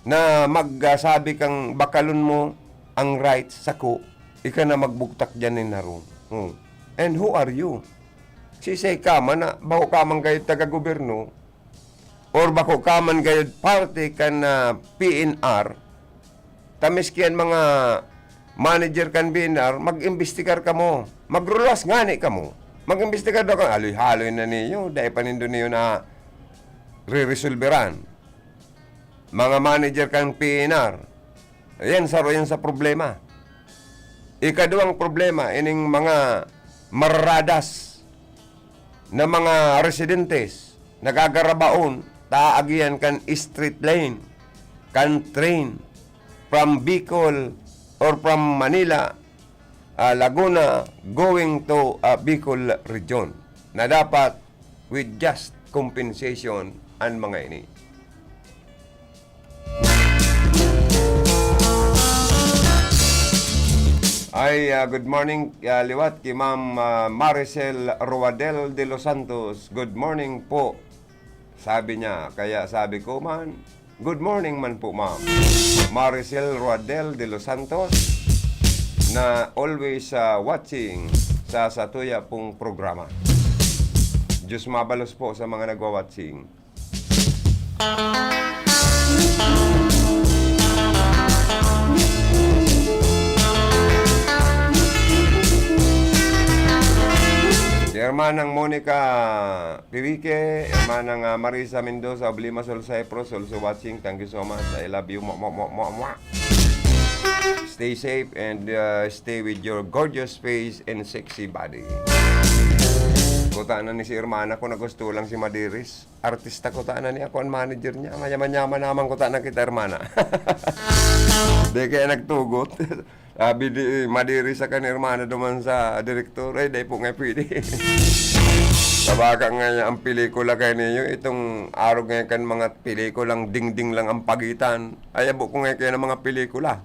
na magsabi kang bakalon mo ang rights sako? Ika na magbugtak diyan nin harong. Hmm. And who are you? Sisay ka man na bako ka man gayod taga-gobyerno or bako ka man gayod parte kan, ah, P N R, ta miski an mga manager kan P N R, mag-imbestigar kamo. Magruluwas ngani kamo. Mag-imbestigar daw kan haloy-haloy na niyo, dai pa nindo niyo na reresolberan. Mga manager kan P N R, yan, saro yan sa problema. Ikaduwang problema, ining mga mararadas na mga residentes, nagagarabaon, ta agihan kan street lane, kan train, from Bicol or from Manila, ah, Laguna, going to, ah, Bicol region, na dapat with just compensation an mga ini. Ay, ah, good morning, ah, liwat ki Ma'am, ah, Maricel Roadel de los Santos. Good morning po, sabi niya. Kaya sabi ko man, "Good morning man po, Ma'am." Maricel Roadel de los Santos, na always, ah, watching sa satuya pong programa. Diyos mabalos po sa mga nagwa-watching. Si Hermanang Monica Pivique, Hermanang, ah, Marisa Mendoza of Limassol, Cyprus, also watching. Thank you so much. I love you. Mwa, mwa, mwa, mwa, mwa. Stay safe and, uh, stay with your gorgeous face and sexy body. Kuta na ni si Hermana ko na gusto lang si Madiris. Artista kuta na ni ako ang manager niya. Mayaman-yaman naman kuta na kita, Hermana. Di kaya nagtugot. Sabi di, Madiris sa kan Hermana duman sa direktor, "Ay, dai po nga pwede." Tabaka nga ang pelikula kay niyo, itong arog nga kan mga pelikulang dingding lang ang pagitan. Ay, abo ko nga kaya ng mga pelikula.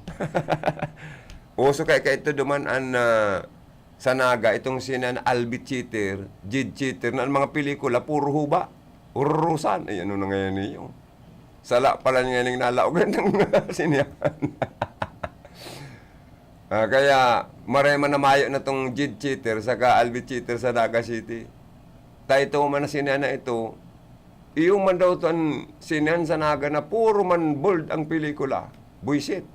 Uso kay, kay ito duman an, ah, sa Naga, itong sina Albi Cheater, Jid Cheater, na ang mga pelikula, puro huba. Urusan. Ay, ano na ngayon niyo? Sala pala niya ning nalaogan ng sinehan. Ah, kaya, maray man na mayo na tong Jid Cheater saka Albi Cheater sa Naga City. Ta ito man na sinehan na ito, iyo man daw to an sinehan sa Naga na puro man bold ang pelikula. Buisit.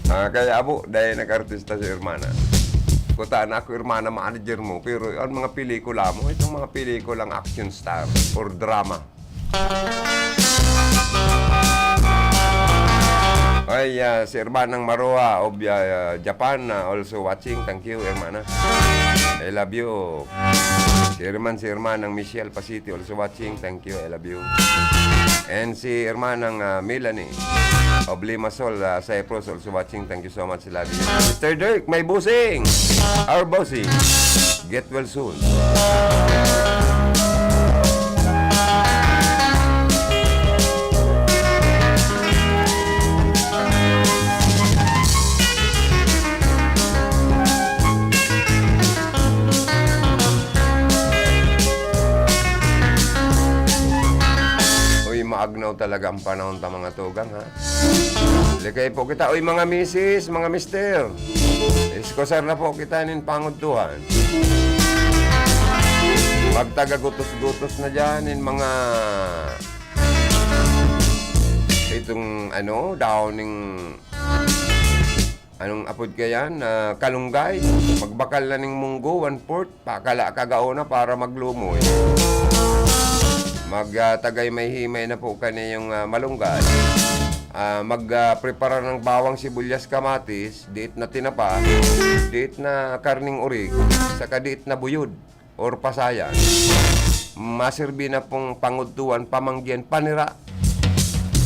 Ah, kaya abo, dai nag-artista si Hermana. Kuta na ako, Hermana, manager mo, pero ang mga pelikula mo, itong mga pelikulang action star or drama. Ay, ah, si Hermanang Maroa of, ah, Japan, ah, also watching. Thank you, Hermana. I love you. Si Herman, si Hermanang Michelle Pasiti also watching. Thank you, I love you. And si Hermanang, ah, Melanie of Limassol, ah, Cyprus also watching. Thank you so much, love you. Mister Dirk, my bossing. Our bossing. Get well soon. Uy, maagnaw talaga ang panahon ta, mga tugang, ha? Likay po kita. Uy, mga misis, mga mister, iskusar na po kita nin pangudtuhan. Magtagagutos-gutos na dyan nin mga itong, ano, dahon ning, anong apod kayan? Ah, kalunggay. Magbakal na ning munggo, one-fourth. Pakala kagaon na para maglumoy. Mag, ah, tagay may himay na po kaniyong, ah, malunggay. Ah, mag, ah, prepara ng bawang, sibuyas, kamatis, diit na tinapa, diit na karning orig, saka diit na buyod or pasayan. Maserbi na pong pangudtuan, pamanggian, panira.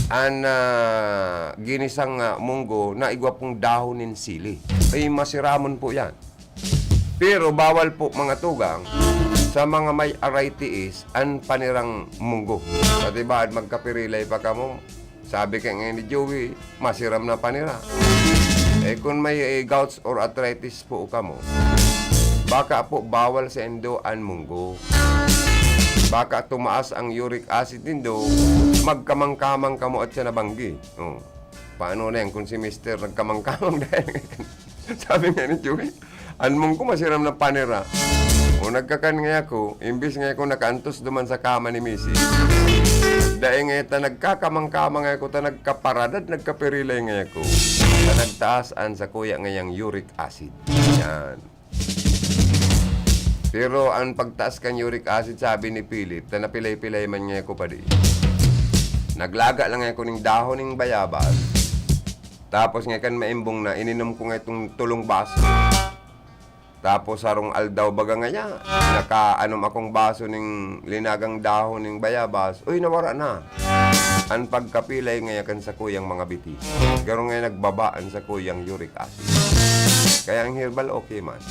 An, ah, ginisang, ah, munggo na igwa pong dahon nin sili. Ay, masiramon po yan. Pero bawal po, mga tugang, sa mga may arthritis an panirang munggo. Pati ba, magkapirilay pa kamo? Sabi ka nga ni Joey, masiram na panira. Eh, kung may, eh, gouts or arthritis po kamo, baka po bawal sa indo an munggo. Baka tumaas ang uric acid nindo, magkamang-kamang kamo at siya nabanggi. Oh. Paano na yan kung si mister nagkamangkamang dahil sabi nga ni Joey, "An mong ko masiram na panera." O nagkakan nga ako, imbis nga ako nakaantos duman sa kama ni misis. Dahil nga ta nagkakamangkamang ako, ta nagkaparadad, nagkapirilay nga ako. Ta nagtaas an sa kuya ngayang uric acid. Yan. Pero ang pagtaas kan uric acid, sabi ni Philip, ta napilay-pilay man nga ako pa di. Naglaga lang ako ning dahon ning bayabas. Tapos nga kan maimbong na, ininom ko nga itong tulong baso. Tapos sarong aldaw baga nga niya, nakaanom akong baso ning linagang dahon ning bayabas. Uy, nawara na. An pagkapilay ngaya kan sakuyang mga biti. Garo nga nagbaba an sakuyang uric acid. Kaya ang herbal okay man.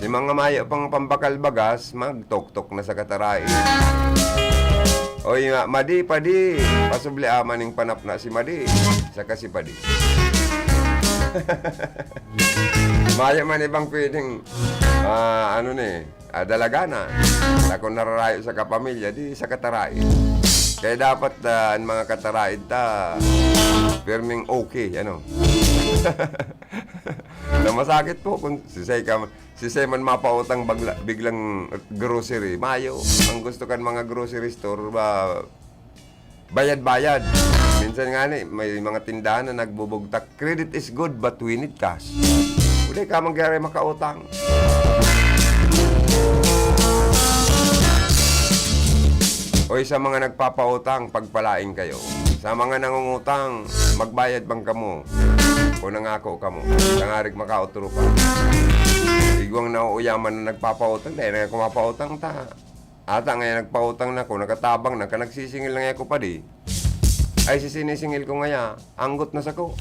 Si mga mayo pang pambakal bagas, magtoktok na sa katarain. Oy, ma-, Madi, Padi, pasubli ama ning panapna si Madi. Saka si Padi. Mayo man ibang pwedeng, ah, ano ni, ah, dalaganan. Na kung nararayo sa kapamilya, di sa kataraid. Kaya dapat, ah, ang mga kataraid ta, pirming okay, ano. Na masakit po kung si Sai ka, si Sai man mapautang bagla-, biglang grocery. Mayo, ang gusto kan mga grocery store ba, bayad-bayad. Minsan nga ni, may mga tindahan na nagbubugtak, "Credit is good, but we need cash." Wala ka mangyari makautang. Oy, sa mga nagpapautang, pagpalain kayo. Sa mga nangungutang, magbayad bang kamo? O nangako kamo? Tangarig makaotro pa. Igwang nauuyaman na nagpapautang, dahil na kumapautang ta. Ata ngayon nagpautang na ko, nakatabang na, ka nagsisingil na nga ako pa di. Ay, si sinisingil ko ngaya, anggot na sako.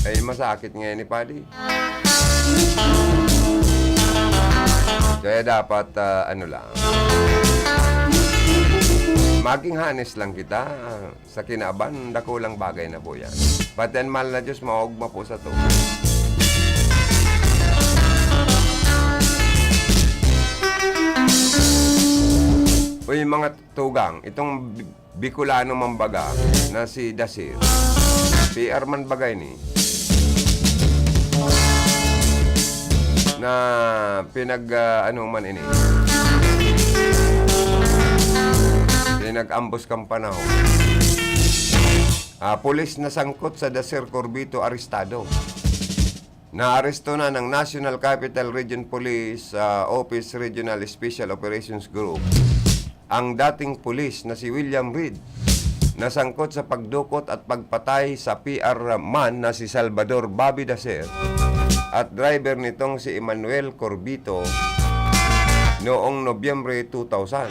Ay, masakit ngayon ni Padi. Kaya dapat, ah, ano lang, maging honest lang kita. Sa kinaban, dakulang bagay na po yan. Pati ang mahal na Diyos, maogma po sa to. Uy, mga tugang, itong Bi-, Bicolano man baga na si Dasir, P R man bagay ni, na pinag, ah, ano man ini, pinag-ambos kang panahon. Ah, pulis na sangkot sa Dasir Corbito arestado. Naaresto na ng National Capital Region Police, ah, Office Regional Special Operations Group ang dating pulis na si William Reed, na sangkot sa pagdukot at pagpatay sa P R man na si Salvador Bobby Dacer at driver nitong si Emmanuel Corbito noong Nobyembre two thousand.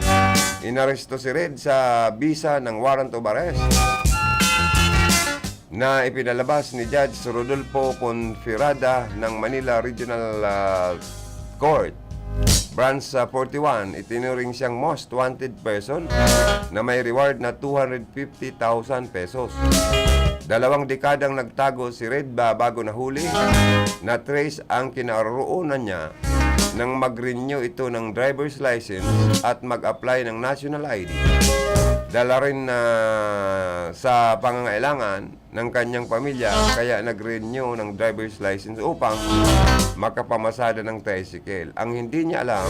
Inaresto si Reed sa bisa ng warrant of arrest na ipinalabas ni Judge Rodolfo Conferada ng Manila Regional, ah, Court, Branch, ah, forty-one. Itinuring siyang most wanted person na may reward na two hundred fifty thousand pesos. Dalawang dekadang nagtago si Reed ba-, bago nahuli. Na-trace ang kinaroroonan niya nang mag-renew ito ng driver's license at mag-apply ng national I D. Dala rin na sa pangangailangan ng kanyang pamilya, kaya nag-renew ng driver's license upang makapamasada ng tricycle. Ang hindi niya alam,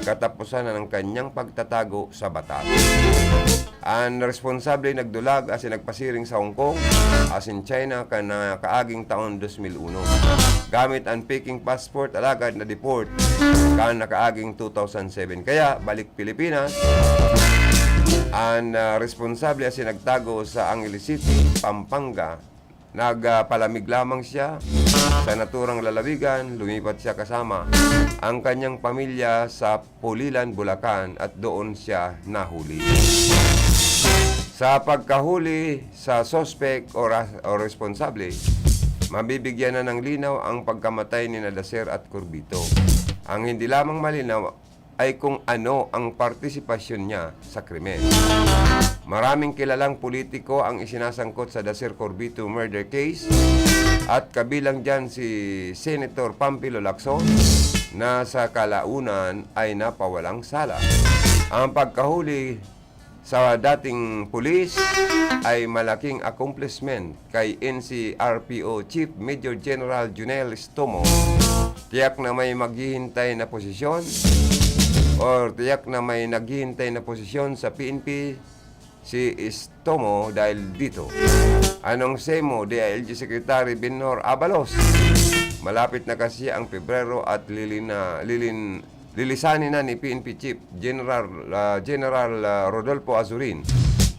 katapusan na ng kanyang pagtatago sa batas. An responsable nagdulag asin nagpasiring sa Hong Kong asin China kan nakaaging taon dos mil uno, gamit an faking passport, alagad na-deport kan nakaaging two thousand seven. Kaya balik Pilipinas an, ah, responsable asin nagtago sa Angeles City, Pampanga. Nagpalamig lamang siya sa naturang lalawigan, lumipat siya kasama ang kanyang pamilya sa Pulilan, Bulacan, at doon siya nahuli. Sa pagkahuli sa suspek o ra-, o responsable, mabibigyan na ng linaw ang pagkamatay ni Nadaser at Corbito. Ang hindi lamang malinaw ay kung ano ang partisipasyon niya sa krimen. Maraming kilalang politiko ang isinasangkot sa Daser Corbito murder case at kabilang diyan si Senator Pampilo Lacson, na sa kalaunan ay napawalang sala. Ang pagkahuli sa dating pulis ay malaking accomplishment kay N C R P O Chief Major General Junel Estomo. Tiyak na may maghihintay na posisyon or tiyak na may naghihintay na posisyon sa P N P si Estomo dahil dito. Anong semo, D I L G Secretary Benhur Abalos? Malapit na kasi ang Pebrero at lilin-, lilin-, lilisanin na ni P N P Chief General, ah, General, ah, Rodolfo Azurin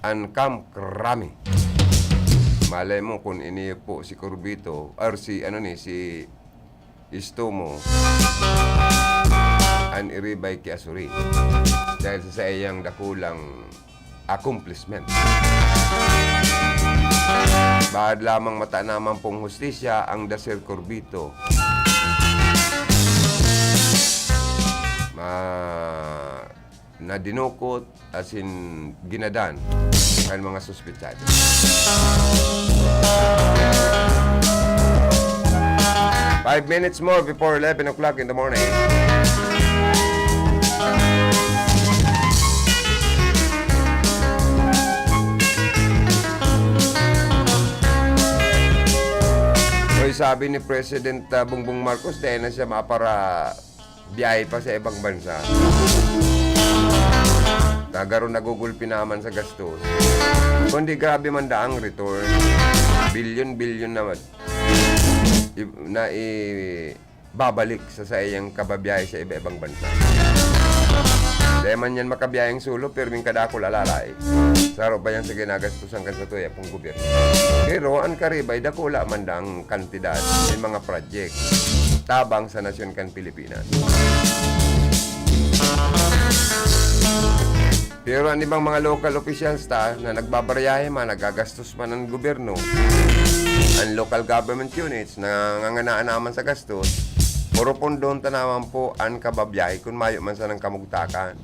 an Camp Crame. Malay mo kung ini po si Curbito, or si, ano ni, si Estomo an iribay ki Azurin dahil sa saiyang dakulang accomplishment. Bahad lamang mata naman pong hustisya ang da Sir Curbito. Ma-, na dinukot, asin ginadan kan mga suspetsado. Five minutes more before eleven o'clock in the morning. Uy, sabi ni President, ah, Bongbong Marcos, dahil na siya mapara-, biyahe pa sa ibang bansa. Kagaro nagugulpi naman sa gastos. Kundi grabe man daang return. Bilyon-bilyon na, i-, na ibabalik sa saiyang kababiyahe sa iba-ibang bansa. Dai man yan makabiyaheng solo, pirming kadakul alalay. Saro pa yan sa ginagastosan kan satuya pong gobyerno. Pero an karibay, dakula man daang kantidad, may mga project tabang sa nasyon kan Pilipinas. Pero an ibang mga local officials ta na nagbabaryahe man, nagagastos man an gobyerno, an local government units, nanganganaan naman sa gastos, puro pundon ta naman po an kababiyahe kun mayo man sanang kamugtakan.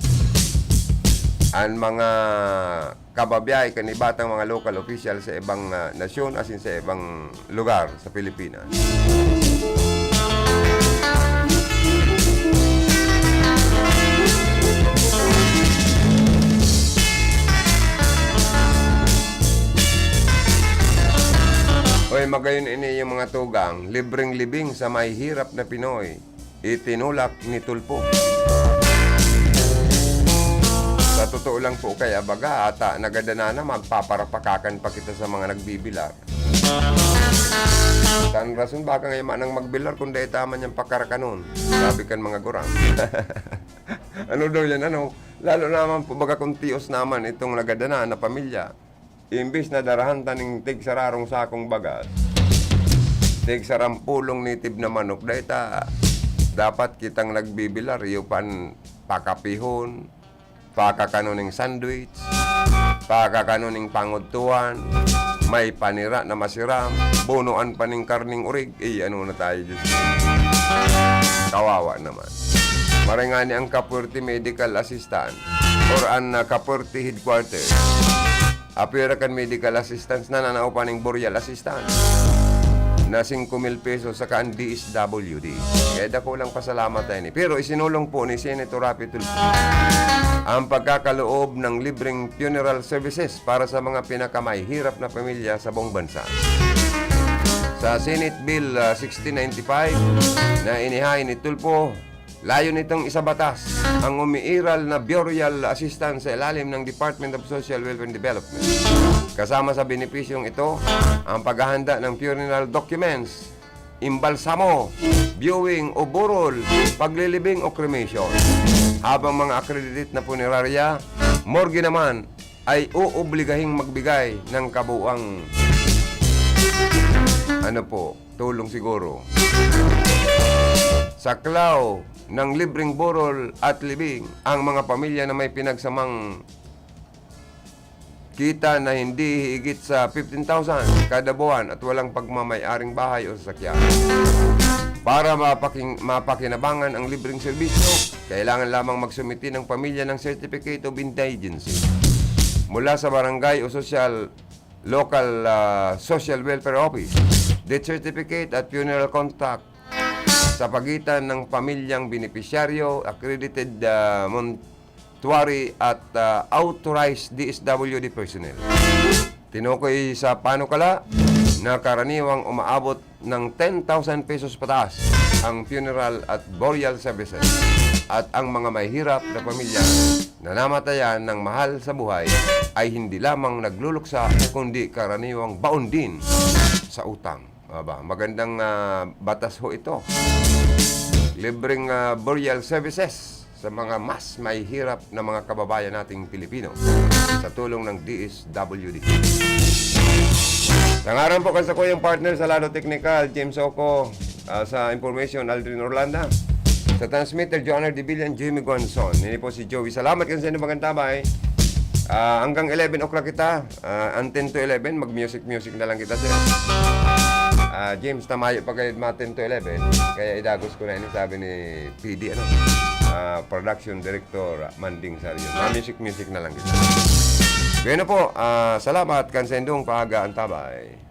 An mga kababiyahe kan iba tang mga local official sa ibang, ah, nasyon asin sa ibang lugar sa Pilipinas. Oy, magayon ini yung mga tugang, libreng libing sa mahihirap na Pinoy. Itinulak ni Tulfo. Sa totoo lang po kaya baga, ata nagadana na, magpaparapakakan pa kita sa mga nagbibilar. Saan rason baka ngayon manang magbilar kung dai taman niyang pakarakanon? Sabi kan mga gurang. Ano daw yan, ano? Lalo naman po baga kung tios naman itong nagadana na pamilya. Imbis na darahan ta ning tigsararong sakong bagas, tigsarampulong native na manok, dai ta dapat kitang nagbibilar, iyo pan pakapihon, pakakanon ning sandwich, pakakanon ning pangudtuhan, may panira na masiram, bunuan pa ning karning urig, eh, ano na tayo, Diyos ko. Kawawa naman. Maray ngani ang Kapuerte Medical Assistant or an, ah, Kapuerte Headquarters. Apwera kan medical assistance na nanao pa ning burial assistance na singko mil pesos saka an D S W D. Kaya dakulang pasalamat tayo ni. Pero isinulong po ni Senator Raffy Tulfo ang pagkakaloob ng libreng funeral services para sa mga pinakamahihirap na pamilya sa buong bansa. Sa Senate Bill, ah, sixteen ninety-five na inihain ni Tulfo, layo nitong isabatas ang umiiral na burial assistance sa ilalim ng Department of Social Welfare and Development. Kasama sa benepisyong ito ang paghahanda ng funeral documents, imbalsamo, viewing o burol, paglilibing o cremation. Habang mga accredited na punerarya, morgue naman ay uobligahing magbigay ng kabuuang, ano po, tulong siguro. Saklaw ng libreng burol at libing ang mga pamilya na may pinagsamang kita na hindi higit sa fifteen thousand kada buwan at walang pagmamay-aring bahay o sasakyan. Para mapaking-, mapakinabangan ang libreng serbisyo, kailangan lamang magsumiti ng pamilya ng Certificate of Indigency mula sa barangay o social, local, ah, social welfare office, death certificate at funeral contract sa pagitan ng pamilyang benepisyaryo, accredited, ah, mortuary at, ah, authorized D S W D personnel. Tinukoy sa panukala na karaniwang umaabot ng ten thousand pesos pataas ang funeral at burial services, at ang mga mahihirap na pamilya na namatayan ng mahal sa buhay ay hindi lamang nagluluksa, kundi karaniwang baon din sa utang. Aba, magandang, ah, batas ho ito. Libreng, ah, burial services sa mga mas mahihirap na mga kababayan nating Pilipino sa tulong ng D S W D. Sa ngaran po kan sakuyang partner sa Lado Technical, James Oco, ah, sa information, Aldrin Orlanda. Sa transmitter, Joanna Dibillan, Jimmy Guanzon. Ini po si Joey. Salamat kan sa inyong pagkantabay. Ah, hanggang eleven o'clock kita. Ah, ang ten to eleven, mag-music-music na lang kita, sir. Ah, James, tamayo pa kayo mga ten to eleven. Kaya idagos ko na ini, sabi ni P D, ano, ah, production director Manding Sarion. Mga music-music na lang kita. Bueno po, ah, salamat kan sa indong pag-aantabay.